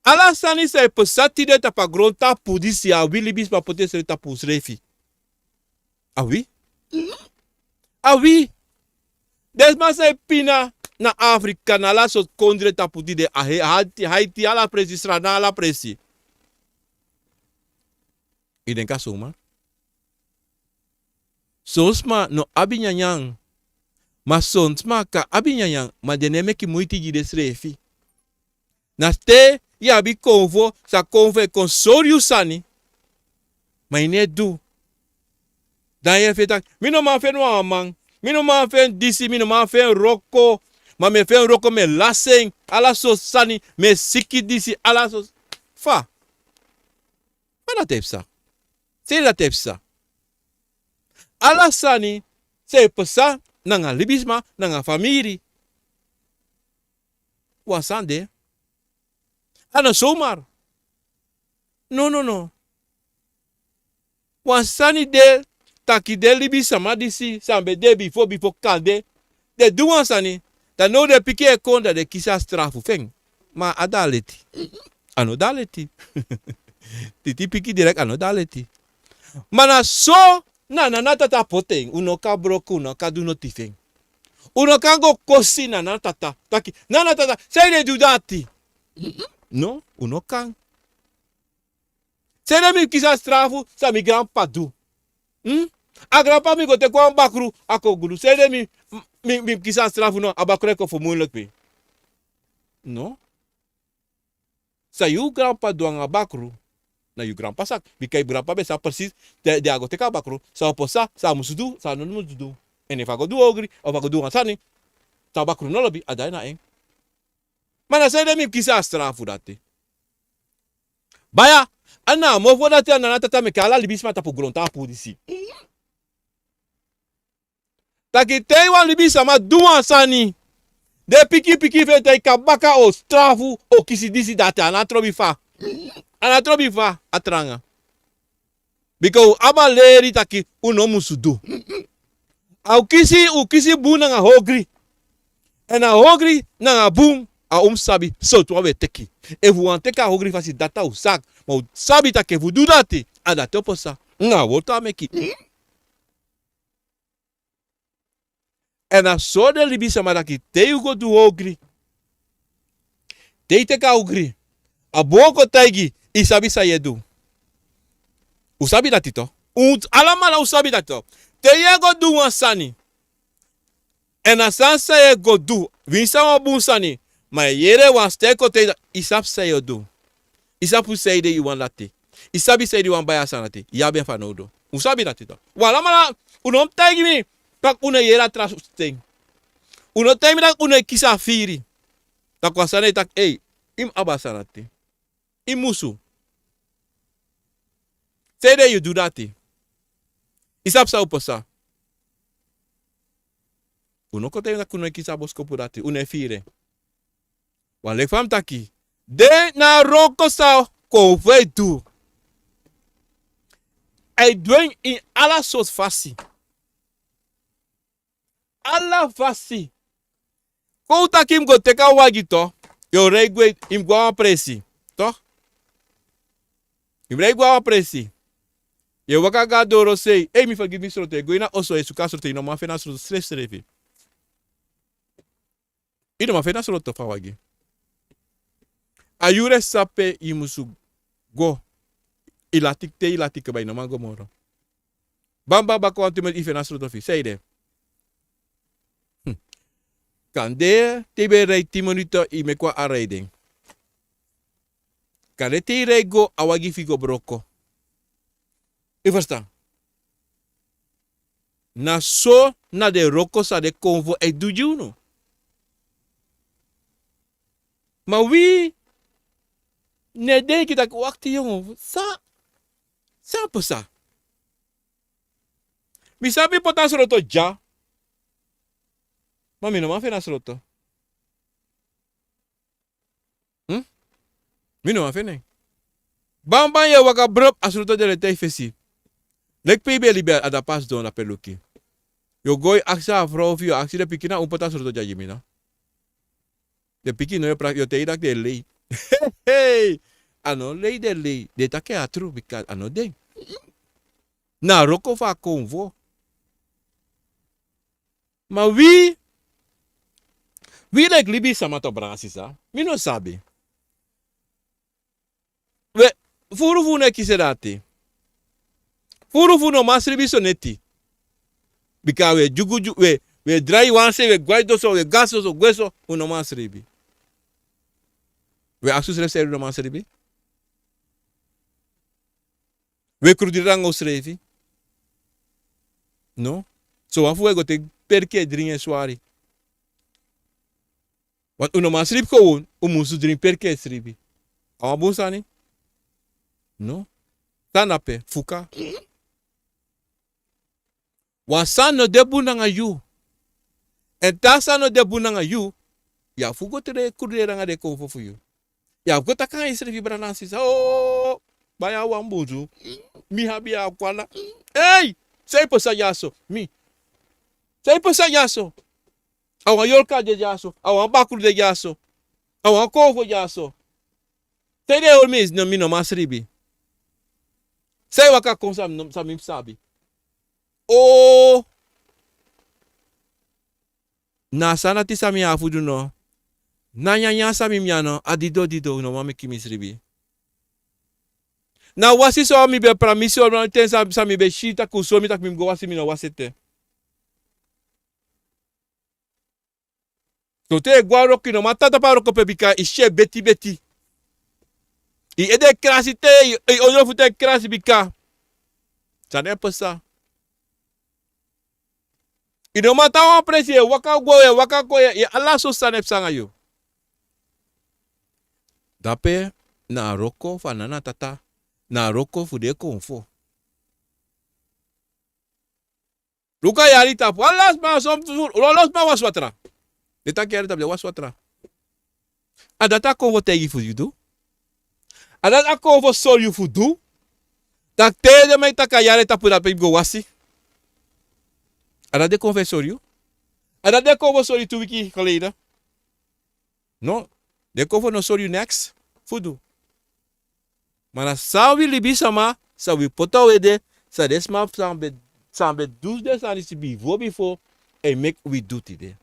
Ala sani san e pasa tide tapu a grontapu disi, a wi libisma poti en srefi tapu srefi. A wi? A wi. Den sma san e pina na Afrika, na ala sortu kondre tapu tide, a he, Haiti, Haiti, ala presi, Sranan, ala presi. I denki a suma? Son sma no abi nyanyan. Ma son sma kan abi nyanyan, ma den no e meki muiti gi densrefi. Na te yu abi konfo, san konfo e kon sori yu sani. Ma yu no e du. Dan yu e feni taki, mi no man feni wan man. Mi no man feni disi, mi no man feni wroko. Ma mi e feni wroko, mi e lasi en. Ala sortu sani, mi e siki disi, ala sortu. Fa? Fa dati e psa? Sei dati e psa? Ala sani san e pasa nanga libisma, nanga famiri. Wan sani de. A no somar. No, no, no. Wan sani de, taki den libisma disi san ben de bifo, bifo kande, den du wan sani, dan now den pikin e kon, dan den kisi a strafu fu en. Ma a de a leti. A no de a leti. Titi piki direk, a no de a leti. Ma na so na, na, Nana Tata poti en, un no kan broko, un no kan du noti fu en. Un no kan go kosi Nana Tata, taki, Nana Tata, sanede yu du dati? No, un no kan. Sanede mi kisi a strafu san mi granp'pa du? Hmm? A granp'pa mi go teki wan bakru, a kon gudu. Sanede mi, mi, mi kisi a strafu, no, a bakru e kon fu muilik mi. No. San yu granp'pa du nanga bakru, na yu granp'pa saki. Bika yu granp'pa ben sabi presis, te, te a go teki a bakru, san a o pasa, san a musu du, san a no musu du. Èn efu a go du ogri, efu a go du wan sani san bakru no lobi, a de na en. Ma na sanede mi kisi a strafu dati? Baya, a na a mofo dati a Nana Tata meki ala libisma tapu grontapu disi. Taki te wan libisma du wan sani, den pikin pikin fu en, te a kon baka, a o strafu, a o kisi disi dati, a no trobi fa. A no trobi fa, a tranga. Bika un abi a leri taki un no musu du. A o kisi, un o kisi bun nanga ogri. Èn a ogri nanga bun, a un mus sabi sortu wan un e teki. Efu un wani teki a ogri fasi, dati a un saki. Ma un sabi taki efu un du dati, a dati o pasa. Nanga wortu a meki. Èn na so den libisma taki, te yu go du ogri, te yu teki a ogri, a bun o kon taigi yu, yu sabi san yu e du. Un sabi dati to. Un alamala un sabi dati to. Te yu e go du wan sani, èn a sani san yu e go du, winsi a wan bun sani, ma yu yere wan sten kon taigi yu, yu sabi san yu o du. Yu sabi fu sanede yu wani dati. Yu sabi sanede yu wani bai a sani dati. Yu abi en fanowdu. Un sabi dati to. Un alamala, un no mus taigi mi taki un no e yere a tra sten. Un no taigi mi taki un no e kisi a firi. Taki wan sani e taki, ei, yu mus abi a sani dati. Yu musu. Sanede yu du dati? Yu sabi san o pasa? Un no kon taigi mi taki un no e kisi a boskopu dati, un no e firi en. Wan leki fa mi taki, den na wroko san konfo e du. A e du en ini ala sortu fasi. Ala fasi. Kon un taki yu mus go teki a wagi to, yu o rei gwe, yu mus go na wan presi. To? Yu mus rei gwe na wan presi. Yu e waka go na dorosei, ei, mi fergiti mi sroto, yu e go ini a oso, yu e suku a sroto, yu no man feni a sroto srefisrefi. Yu no man feni a sroto fu a wagi. A yuru e sape, yu musu go. Yu lati, te yu lati kaba, yu no man go moro. Bamba, baka wantu miniti yu feni a sroto fi yu. Sanede? Hmm. Kande te yu ben e rei tin miniti, yu meki wan a rei den. Kande te yu rei go, a wagi fi yu go broko. Yu ferstan? Na so na den wroko san den konfo e du gi unu. Ma wi no e denki taki, wakti yongu, san, san pasa? Mi sabi poti a sroto dya, ma mi no man feni a sroto. Hmm? Mi no wani feni en. Banban yu e waka brop, a sruto de leti a yu fesi. Leki pe yu ben e libi, a dape a sidon dape luku. Yu o go yu aksi a frow fu yu, yu o aksi den pikin, na un poti a sruto dya gi mi no. Den pikin no, yu o taigi taki den lei. Hei, a no lei den lei, den taki a tru bika a no den. Na a wroko fu a konfo. Ma wi, wi leki libisama, to, brada, sisa, mi no sabi. We, furu fu un no e kisi en dati. Furu fu un no man sribi soneti. Bika we dyugu dyugu, we, we drai wan sei, we gwe a ini doso, we go a soso gwe so, un no man sribi. We aksi unsrefi san ede un no man sribi. We krudiri nanga unsrefi. No. Sowan fu un e go teki perki e dringi e swari. Want un no man sribi kon, un musu dringi perki e sribi. A wan bun sani? No. Tan dape, fuka. Wan sani no de bun nanga yu. Èn te a sani no de bun nanga yu, yu abi fu go teki den kruderi nanga den konfo fu yu. Yu abi go taki nanga yusrefi, brada nanga sisa. O, baya wan buzu. Mi abi a kwala. Ei, san e pasa dyaso? Mi. San e pasa dyaso? A wan yorka de dyaso. A wan bakru de dyaso. A wan konfo dyaso. Te den e hori mi, no, mi no man sribi. San e waka kon san mi no, san mi sabi. O, na a sani dati san mi abi fu du no. Na nyanyan san mi mus nyan no, a dido dido, un no man meki mi sribi. Na wasi so mi ben pramisi, wan ten san, san mi ben si taki un sori mi taki mi mus go wasi, mi no wasi ete. Sonten yu e go a wroko, yu no man tan tapu a wroko pe, bika yu si en beti beti. Yu ede e krasi te, yu, yu ondro fu te e krasi bika sani e pasa. Yu no man tan wan presi, yu e waka go, yu e waka kon, yu e, yu e, ala sortu sani e pasa nanga yu. Dape na a wroko fu a nana tata, na a wroko fu den konfo. Luku a yari tapu. Ala sma, son, ala sma wasi watra. Den taki yari tapu den wasi watra. A dati a konfo taigi fu yu du. A dati a konfo sori yu fu du. Taki te den man e taki a yari tapu, dape yu go wasi. A dati den konfo e sori yu. A dati den konfo sori yu tu wiki geleden. No, den konfo no sori yu neks fu du. Ma na san wi libisama, san wi poti a wi ede, san den sma san ben, san ben du den sani disi bifo bifo, e meki wi du tide.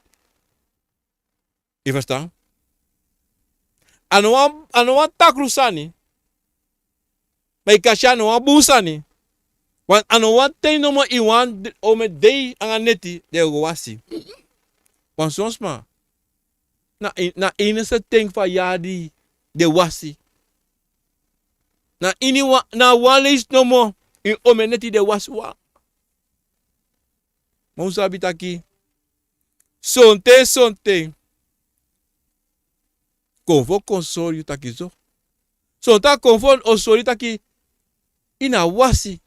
Yu ferstan? A no wan, a no wan takru sani. Ma yu kan si a no wan bun sani. Want a no wan ten nomo, ini wan d-, omen dei anga neti den e go wasi. Want son sma, na, na enigste ten fu a yari den wasi. Na ini wan, na wan leisi nomo, ini omen neti den wasi wan. Ma un sabi taki sonten, sonten konfo kon sori yu taki so. Sonten a konfo o sori yu taki yu na wasi.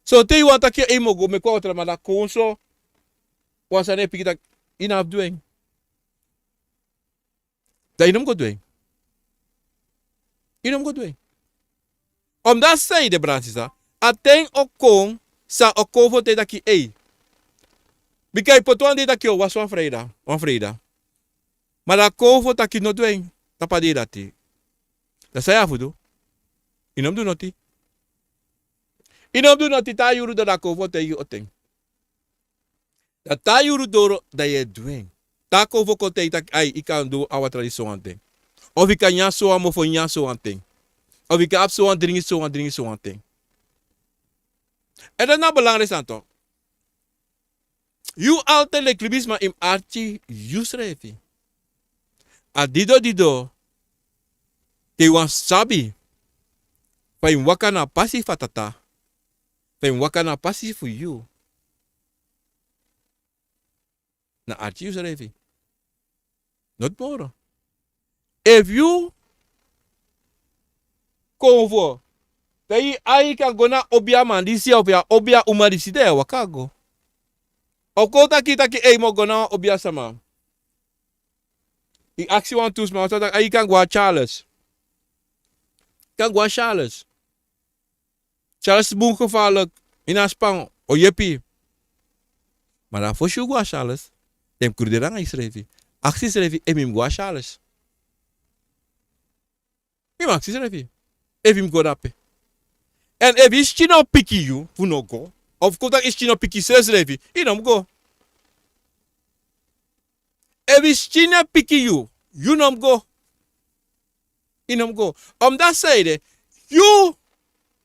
Sonten yu wani taki yu mu go meki wan watra, ma da kon so wan sani e piki taki yu no abi du en. Dan yu no mu go du en. Yu no mu go du en. Omdat san ede, brada nanga sisa, a ten o kon, san o kon fu o taigi taki ei. Bika yu poti wan dei taki yu o wasi wan freida, wan freida. Ma da a konfo taki no du en, tapu a dei dati. Dan san yu abi fu du? Yu no mu du noti. Yu no mu du noti, te a yuru doro da a konfo taigi yu o ten. Dan te a yuru doro, dan yu e du en. Te a konfo kon taigi taki, ai, yu kan du a watra disi sowan ten. Of yu kan nyan sowan mofo nyan sowan ten. Of yu kan abi sowan dringi sowan dringi sowan ten. Èn dati na belangrijk sani toch. Yu altijd leki libisma yu mus arki yusrefi. A dido dido, te yu wani sabi fa yu mus waka na a pasi fu a Tata, fa yu mus waka na a pasi fu yu, na arki yusrefi. Noti moro. Efu yu konfo, te yu ai kan go na a obiaman disi, ofu a obiauman disi, dan yu e waka go. Ofu kon taki, taki ei, mi o go na wan obiasama. Yu aksi wantu sma, wan sma taki ai, yu kan go na Charles. Kan go na Charles. Charles bun gevaarlijk. Ini a span o yepi. Ma dan fosi yu go na Charles, dan yu mus kruderi nanga yusrefi. Aksi yusrefi efu mi mus go na Charles. Mi mus aksi yusrefi efu mi mus go dape. Èn efu yu skin no piki yu fu no go, of kon taki yu skin no piki yu srefsrefi, yu no mus go. Efu yu skin e piki yu, yu no mus go. Yu no mus go. Omdati san ede, yu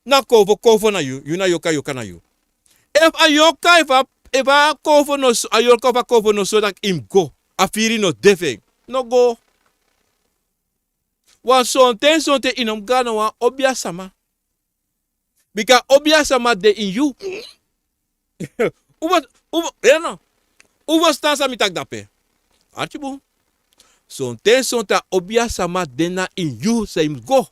na kowfow, kowfow na yu, yu na yorka, yorka na yu. Efu a yorka, efu a, efu a kowfow no so, a yorka of a kowfow no so taki yu mus go, a firi no de fu en, no go. Wan sonten, sonten yu no mus go na wan obiasama. Bika obiasama de ini yu. Un fu, un fu, yu no, un fu ferstan san mi taki dape. Arki bun. Sonten, sonten a obiasama de na ini yu san yu mus go.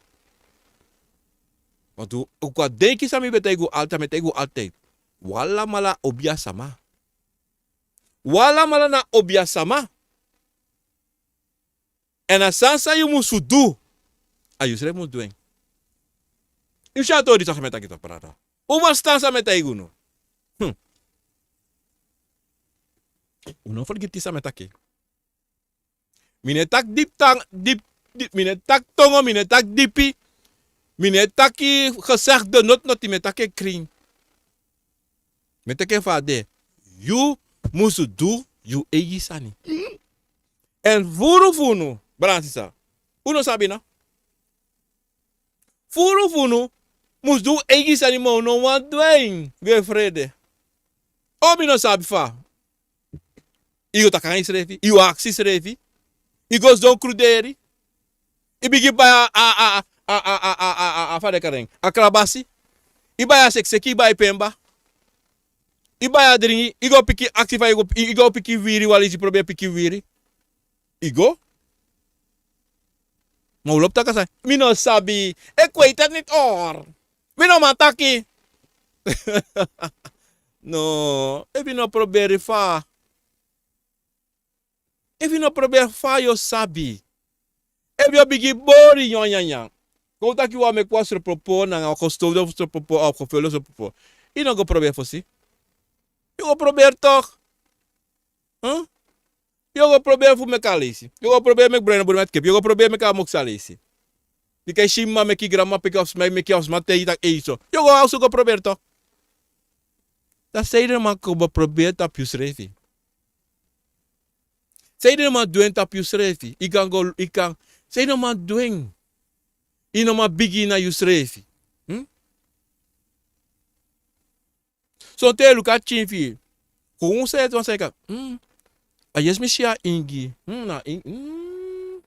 Want un, un kan denki san mi ben taigi un altijd, mi e taigi un altijd. Un alamala na obiasama. Un alamala na obiasama. Èn a sani san yu musu du, a yusrefi mus du en. Yu si a tori san mi e taki, tok, brada. Un ferstan san mi e taigi unu? Hmm. Un no fergiti san mi e taki. Mi no e taki dipi tan, dipi, dipi, mi no e taki tongo, mi no e taki dipi. Mi no e taki gezegde, noti, noti, mi e taki en krin. Mi e taki en fa a de. Yu musu du yu eigi sani. Èn furu fu unu, brada, sisa, un no sabi no. Furu fu unu musu du un eigi sani, ma un no wani du en. Yu e frede. O, mi no sabi fa. Yu go taki nanga yusrefi, yu aksi yusrefi. Yu go sidon kruderi. Yu bigin bai a, a, a, a fa den e kari en, a krabasi. Yu bai a sekiseki, yu bai pemba. Yu bai a dringi, yu go piki, aksi fa yu go, yu go piki wiri, wan leisi, proberi piki wiri. Yu go. Ma un lobi taki a sani. Mi no sabi. Ik weet het niet, hoor. Mi no man taki. No, efu yu no proberi, fa? Efu yu no proberi, fa yu o sabi? Efu yu o bigin bori nyanyanyan. Kon taki yu wani meki wan sropopo nanga wan gestofde sropopo of gefulde sropopo. Yu no go proberi fosi? Yu go proberi toch. Hm? Yu o go proberi fu meki a leisi. Yu o go proberi meki bruin bun met kip. Yu o go proberi meki a moksa leisi. Bika yu si mama meki, granmama meki, of sma meki, of sma taigi yu taki ei so. Yu o go a osu go proberi toch. Dan san yu no man go proberi tapu yusrefi? San yu no man du en tapu yusrefi? Yu kan go, yu kan. San yu no man du en? Yu no man bigin na yusrefi. Hm? Sonten yu e luku a pikin fi yu. Kon un seti wan sani kan. Hmm. A yesi mi si a ingi. Hmm, na ingi. Hmm.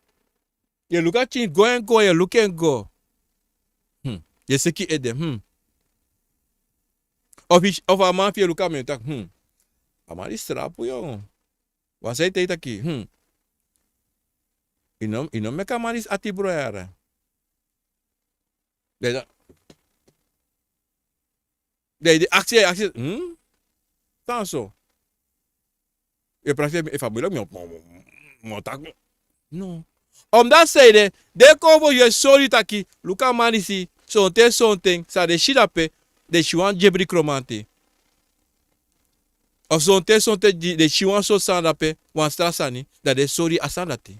Yu e luku a pikin go èn go, yu e luku en go. Hmm. Yu e seki ede. Hmm. Of yu, of a man fi yu e luku a man e taki, hmm. A man disi srapu, yongu. Wan sani e taigi yu taki, hmm. Yu no, yu no meki a man disi ati bron yara. Dan yu, dan yu de aksi, aksi, hmm? San so? Yu e prakseri mi, efu a bun, mi o, mi o, mi o taki. No. Omdati san ede, den kowfow yu e sori yu taki, luku a man disi, sonten, sonten, san den si dape, den si wan dyebri kromanti. Of sonten, sonten di, den si wan sortu sani dape, wan tra sani, dan den sori yu a sani dati.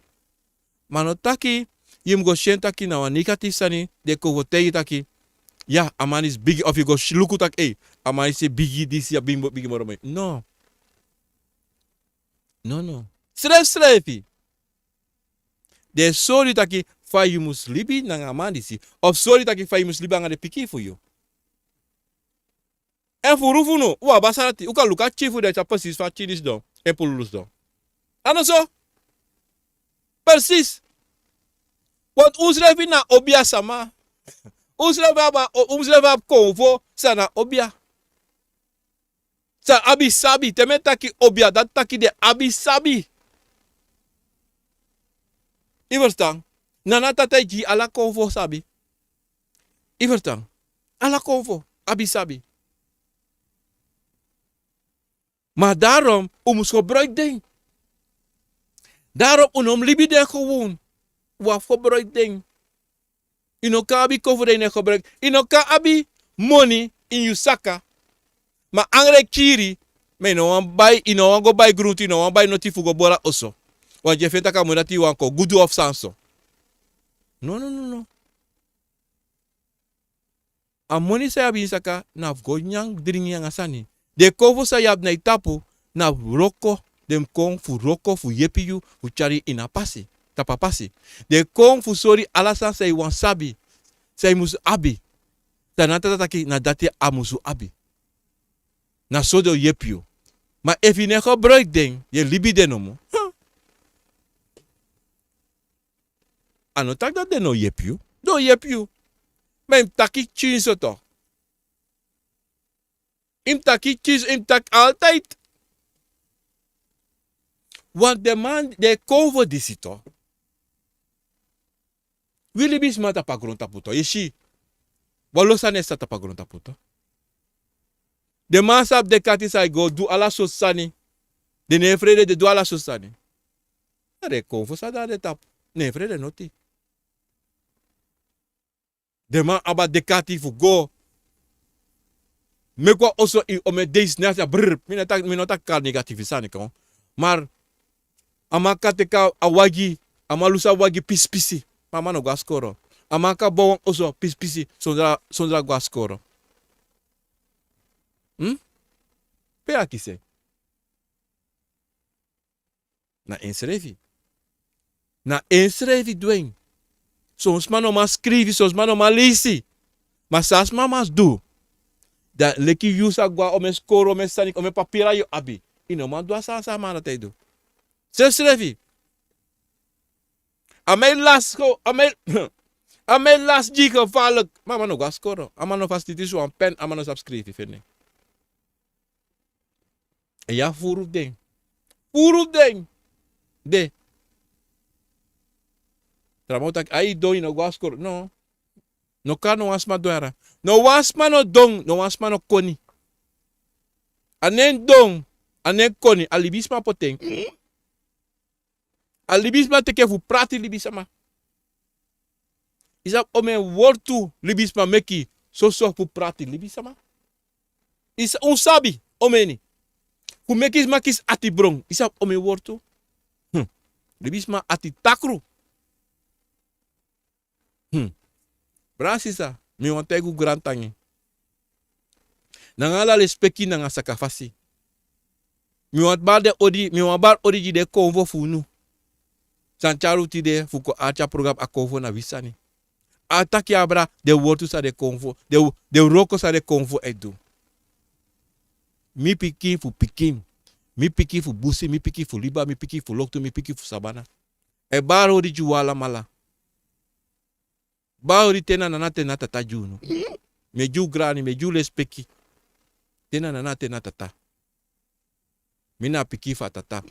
Ma no taki yu mus go si en taki na wan negatifu sani, den kon go taigi yu taki, ya, a man disi bigi, of yu go si luku taki, ei, a man disi bigi disi, ya, bigi, bigi moro moi. No. No, no. Srefsrefi. Den sori yu taki fa yu mus libi nanga a man disi, of sori yu taki fa yu mus libi nanga den pikin fu yu. Èn furu fu unu, un abi a sani dati, un kan luku a pikin fu den, sa presis fa a pikin disi sidon, en pululu sidon. A no so? Presis. Want unsrefi na obiasama. Unsrefi abi, unsrefi abi konfo san na obia. San abi sabi, te mi e taki obia, dati taki den abi sabi. Yu ferstan? Nana Tata e gi ala konfo sabi. Yu ferstan? Ala konfo abi sabi. Ma daarom un mus gebruik den. Daarom un no mus libi den gewoon. Un abi fu gebruik den. Yu no kan abi kofo dan yu no e gebruiki. Yu no kan abi moni ini yu saka. Ma angri e kiri. Ma yu no wani bai, yu no wani go bai gruntu, yu no wani bai noti fu go bori a oso. Wan di e feni tak' a moni dati yu wani kon gudu of san so. No, no, no, no. A moni san yu abi ini saka na fu go nyan dringi nanga sani. Den konfo san yu abi na yu tapu, na wroko, den mus kon fu wroko fu yepi yu fu tyari yu ini a pasi, tapu a pasi. Den kon fu sori ala sani san yu wani sabi, san yu musu abi. San na tata taki na dati a musu abi. Na so den o yepi yu. Ma efu yu no e gebruiki den, yu e libi den nomo. A no taki dati den no yepi yu. Den o yepi yu. Ma yu mus taki tyinso tu. Yu mus taki tyinso, yu mus taki altijd. Want den man, den konfo disi tu. Wi libisma tapu a grontapu tu. Yu e si. Wan lo sani e sa tapu a grontapu tu. Den man sabi den kati san e go du ala sortu sani. Den no e frede, den du ala sortu sani. Na den konfo san de na den tapu. No e frede noti. Den man abi a dekati fu go meki wan oso ini omeni dei, snel a brrr. Mi no taki, mi no taki kari negatifi sani kon. Ma a man kan teki a wagi, a man lusu a wagi pisipisi. Ma a man no go na skoro. A man kan bow wan oso pisipisi sondra, sondra go na skoro. Hm? Pe a kisi en? Na ensrefi. Na ensrefi du en. Son sma no man skrifi, son sma no man leisi. Ma san a sma mus du. Dan leki yu sa go na omeni skoro, omeni sani, omeni papira yu abi. Yu no man du a sani san a man dati e du. Sensrefi. A man e lasi go, a man e, a man e lasi gi yu gevaarlijk. Ma a man no go na skoro. A man no fasiti disi wan pen, a man no sabi skrifi feni en. Èn yu abi furu fu den. Furu fu den. De. Tra man o taki, ai, yu don, yu no go na skoro. No. No kari no wan sma don yara. No wan sma no don, no wan sma no koni. A nen don, a nen koni, a libisma poti en. A libisma teki en fu prati libisma. Yu sabi omeni wortu libisma meki soso fu prati libisma? Yu sa, un sabi omeni. Fu meki sma kisi ati bron. Yu sabi omeni wortu? Hm. Libisma ati takru. Hm. Brada sisa, mi wani taigi un grantangi. Nanga ala lespeki nanga sakafasi. Mi wani bari den odi, mi wani bari odi gi den konfo fu unu. San tyari un tide fu kon arki a program A Konfo na wi sani. A taki abra den wortu san den konfo, den, den wroko san den konfo e du. Mi pikin fu pikin, mi pikin fu busi, mi pikin fu liba, mi pikin fu loktu, mi pikin fu sabana. E bari odi gi un alamala. Bari odi te na nana te na tata gi unu. Mi e gi un grani, mi e gi un lespeki. Te na nana te na tata. Mi na pikin fu a tata.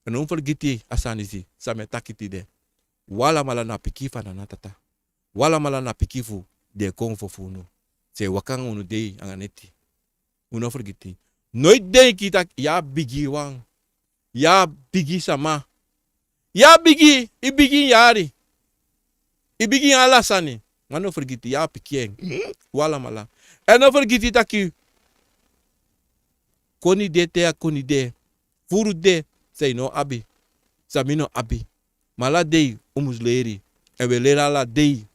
Èn no fergiti a sani disi san mi e taki tide. Un alamala na pikin fu a nana tata. Un alamala na pikin fu den konfo fu unu. San e waka nanga unu dei anga neti. Un no fergiti. Noiti denki taki yu a bigi wan. Yu a bigi sama. Yu a bigi, yu bigi ini yari. Yu bigi ini ala sani. Ma no fergiti, yu a pikin. Un alamala. Èn no fergiti taki koni de te a koni de. Furu de, san yu no abi. San mi no abi. Ma ala dei un mus leri. Èn un e leri ala dei.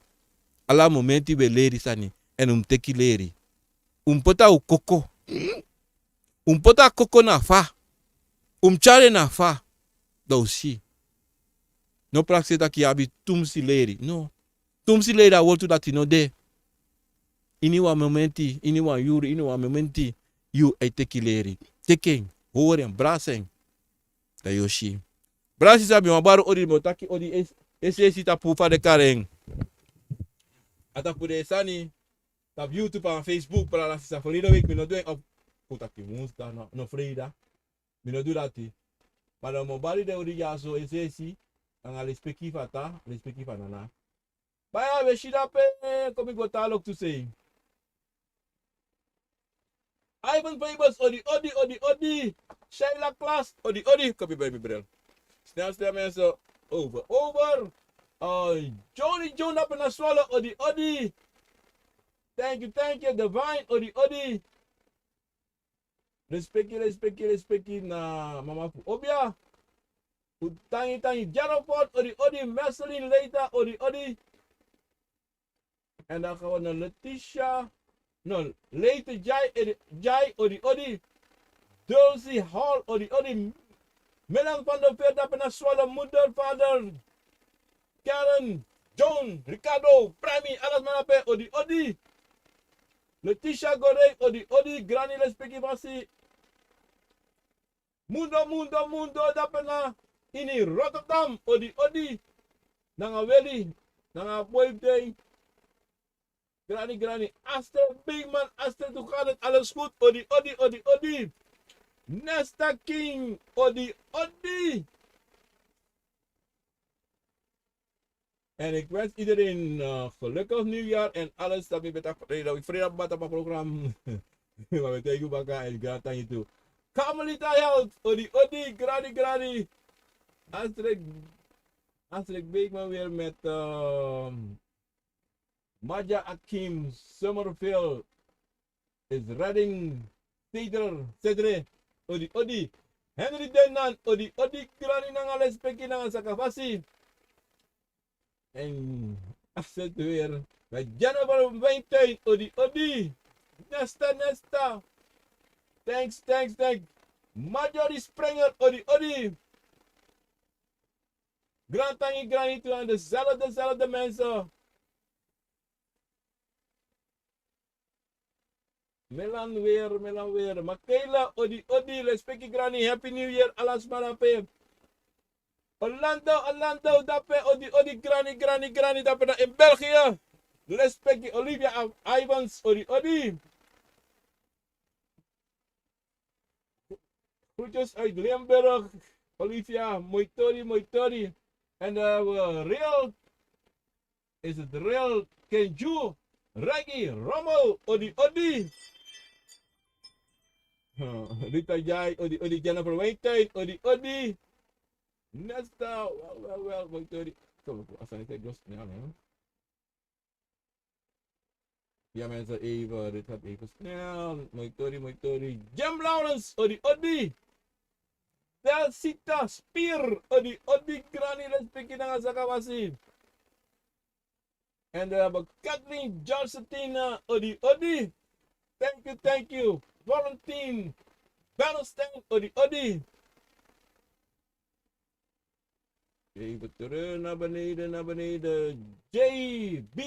Ala momenti un e leri sani. Èn un mus teki leri. Un mus poti a un koko. Un mus poti a koko na fa. Un mus tyari en na fa. Dan un si. No prakseri taki yu abi tumsi leri. No. Tumsi leri, a wortu dati no de. Ini wan momenti, ini wan yuru, ini wan momenti, yu e teki leri. Teki en, hori en, brasi en. Dan yu o si. Brada sisa, mi wani bari odi, mi o taki odi esi, esi, esi tapu fa den kari en. A tapu den sani, tapu YouTube and Facebook, brada sisa, ferleden wiki mi no du en op, kon taki woensdag, no, no vrijdag. Mi no du dati. Ma dan mi o bari den odi dyaso, esi, esi, nanga lespeki fu a tata, lespeki fu a nana. Baya, we si dape, kon mi go tan loktu sei. Ivan Fabers, odi, odi, odi, odi. Sheila Klaas, odi, odi. Kon mi bai mi bril. Snel, snel, mensen. Over, over. Uh, Johnny John dape na Swallow, odi, odi. Thank you, thank you, Divine, odi, odi. Respeki, respeki, respeki na mama fu Obia. Tangi, tangi, Jarofort, odi, odi, Marceline Leita, odi, odi. En dan gaan we naar Letitia. No, Leite Jai, odi, Jai, odi, odi. Dulcie Hall, odi, odi. Milan van der Veer, dape na Swallow, moeder, vader. Karen, John, Ricardo, Prami, alles man dape, odi, odi. Letitia Gorey, odi, odi. Granny, respeki fasi. Mundo, mundo, mundo, dape na ini Rotterdam, odi, odi. Nanga weli, nanga boy day. Granny, granny, Astrid Beekman, Astrid, hoe gaat het? Alles goed? Odi, odi, odi, odi. Nesta King, odi, odi. En ik wens iedereen uh, gelukkig nieuwjaar en alles dat we met vrede, vrede op het programma. Maar we tegen elkaar en graag aan je toe. Carmelita Health, odi, odi, gradi, gradi. Astrid, Astrid Beekman weer met uh, Maja Akim, Summerville, is Redding, Cedar, Cedre, odi, odi. Henry Denan, odi, odi, grani nanga lespeki nanga sakafasi. En afzet weer met Jennifer Wijntuin, odi, odi. Nesta, nesta. Thanks, thanks, thanks. Marjorie Springer, odi, odi. Grand tangi, grani, tu aan dezelfde, dezelfde mensen. Milan weer, Milan weer. Makela, odi, odi, lespeki grani, happy new year, alas marape. Orlando, Orlando, dape, odi, odi, grani, grani, grani, dape na in België. Lespeki Olivia Av- Ivans, odi, odi. Groetjes uit Limburg, Olivia, moitori, moitori. En uh, real Is het real? Kenju, Reggie, Rommel, odi, odi. Rita Jai, odi, odi, Jennifer Weinstein, odi, odi. Nesta, wel, wel, wel, moitori. Kom, kom, als hij niet ghost, ja, man. Ja, mensen, even, dit gaat even snel. Moitori, moitori. Jim Lawrence, odi, odi. Telsita Spear, odi, odi, grani, lespeki nanga sakafasi. En dan hebben we Kathleen Josephine, odi, odi. Thank you, thank you. Florentine Bernstein, odi, odi. Even terug naar beneden, naar beneden. J B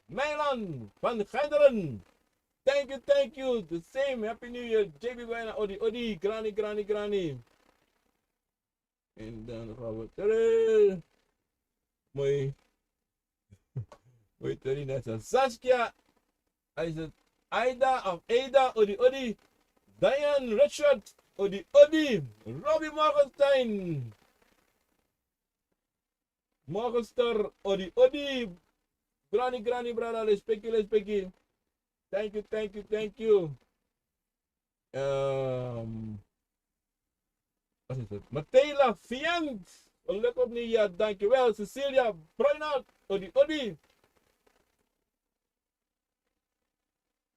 Meilan van Geideren. Thank you, thank you. The same. Happy New Year. J B Meilan, odi, odi. Grani, grani, grani. En dan gaan we terug. Mooi. Moitori, nesta. Saskia. Hij is het. Aida of Ada, odi, odi. Diane Richard, odi, odi. Robbie Morgenstein. Morgenster, odi, odi. Grani, grani, brada, lespeki, lespeki. Thank you, thank you, thank you. Ehm, wat is het? Matela Fiant, gelukkig nieuwjaar, dankjewel. Cecilia Bruinhout, odi, odi.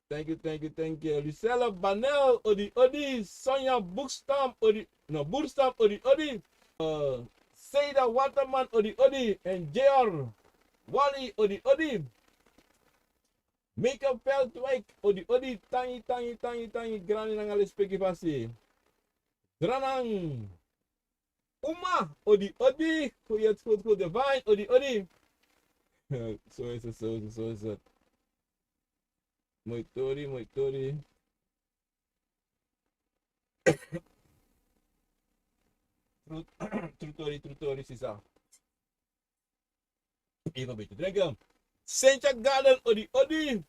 Thank you, thank you, thank you. Lucella Banel, odi, odi. Sonja Boekstam, odi. No, Boerstam, odi, odi. Uh, Seida Waterman, odi, odi. En J R Wally, odi, odi. Michael Veldwijk, odi, odi. Tangi, tangi, tangi, tangi. Grani nanga lespeki fasi. Dranang. Uma, odi, odi. Goed, goed, goed. Divine, odi, odi. Zo is het, zo is het, zo is het. Moitori, moitori. Tru-, trutori, trutori, sisa. Even een beetje drinken. Sentja Garden, odi, odi.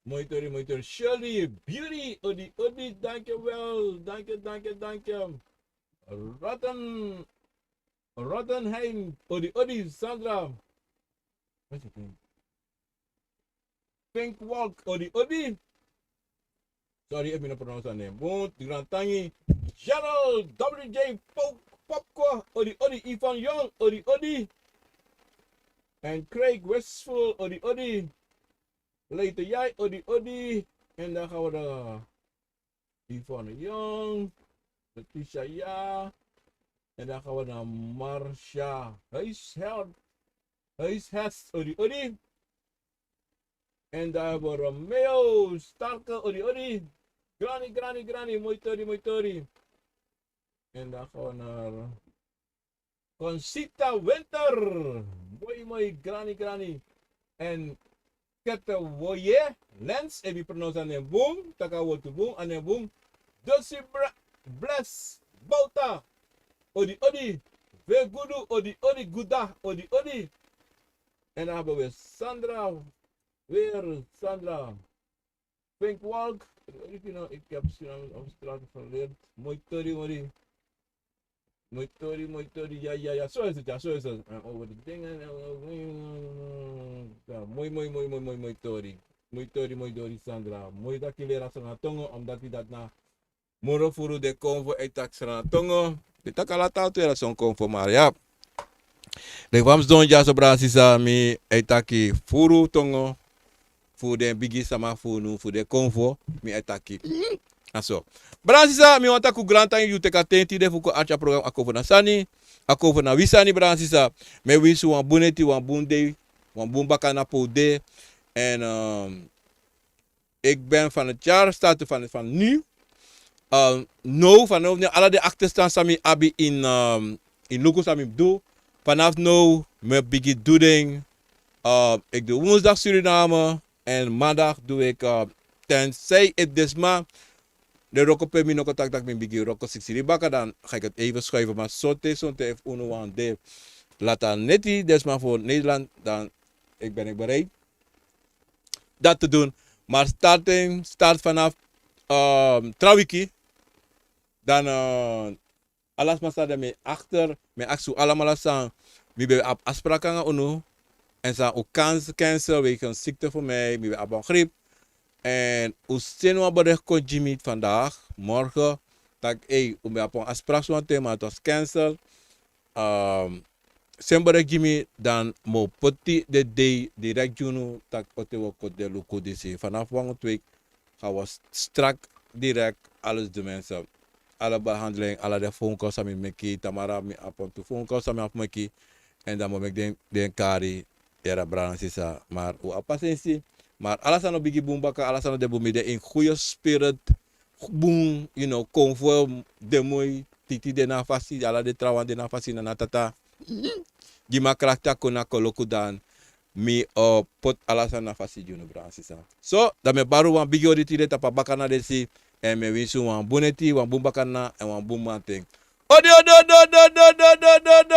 Moitori, moitori. Shirley, Beauty, odi, odi, dankjewel. Dank je, dank je, dank je. Rotten, Rottenheim, odi, odi, Sandra. Wat is het? Pink Walk, odi, odi. Sorry efu mi no pronounce a nen bun. Grantangi. General W J Pop-, Popko, odi odi. Ivan Young, odi odi. En Craig Westful, odi odi. Leite Jai, odi odi. En dan gaan we naar Yvonne Young, Letitia Ja. En dan gaan we naar Marcia Huisheld. Huishest, odi odi. En dan hebben we Romeo Starke, odi odi. Granny, granny, granny, moi tori, moi tori. En dan gaan we naar Conchita Winter. Moi, moi, granny, granny. En Kete Woye Lens, efu mi pronounce a nen bun, taki a wortu bun, a nen bun. Dosi Bra-, Bless Bouta, odi odi. Vegudu, odi odi, Guda, odi odi. En dan hebben we Sandra, weer Sandra Vinkwalk, odi odi, you know, ik heb Suriname op straat geleerd. Moi tori, odi. Moi tori, moi tori, ja, ja, ja. Zo is het, ja, zo is het. En over de dingen, eh, ja, moi, moi, moi, moi, moi, moi tori. Moi tori, moi tori, Sandra. Moi taki leri Sranan tongo, omdat i dati na moro furu den konfo e taki Sranan tongo. Den taki ala taal tu, ala son konfo, maar ja. Leki fa mi sidon dyaso, brada sisa, mi e taki furu tongo fu den bigi sama fu unu, fu den konfo, mi e taki. A so. Brada sisa, mi wani taki un grantangi yu teki a ten tide fu kon arki a program A Konfo Na Sani. A Konfo Na Wi Sani, brada sisa. Mi e winsi un wan bun neti, wan bun dei, wan bun bakana pe un de. En, ehm, ik ben van het jaar, start van, van nu. Ehm, now, vanaf nu, ala den achterstand san mi abi in, ehm, in luku san mi du. Vanaf now, mi e bigin du den. Ehm, ik doe woensdag Suriname en maandag doe ik, ehm, tenzij het desma de wroko pe mi no kon taki tak' mi bigin wroko siksi dei baka, dan ga ik het even schuiven. Maar sonten, sonten efu unu wani de later neti desma voor Nederland, dan ik ben ik bereid dat te doen. Maar starting, start vanaf, ehm, tra wiki. Dan, eh, ala sma san de mi achter, mi e aksi un alamala san mi ben abi afspraak nanga unu. En san un kan cancel wegens ziekte voor mij, mi ben abi wan griep. En un seni wan bericht kon gi mi vandaag, morgen, taki, hey, un ben abi wan afspraak so wan ten, maar het was cancel. Ehm, seni bericht gi mi, dan mi o poti den dei direct gi unu, taki ote wi o koti den luku disi. Vanaf wan of twee gaan wi strak direct alles doen, mensen. Alle behandeling, ala den phone calls san mi meki, tamara mi abi wantu phone calls san mi abi meki. En dan mi o meki den, den kari, yere brada nanga sisa. Maar un abi pasensi. Maar ala san no bigin bun baka, ala san no de bun, mi de in goede spirit. Bun, you know, konfo de moi, titi de na fasi, ala den trawan de na fasi, na na tata. Gi mi a krakti a kon na koloku, dan mi o poti ala sani na fasi gi unu, brada nanga sisa. So, dan mi e bari un wan bigi odi tide tapu a bakana disi, en mi e winsi un wan bun neti, wan bun bakana, en wan bun mamanten. Odi, odi, odi.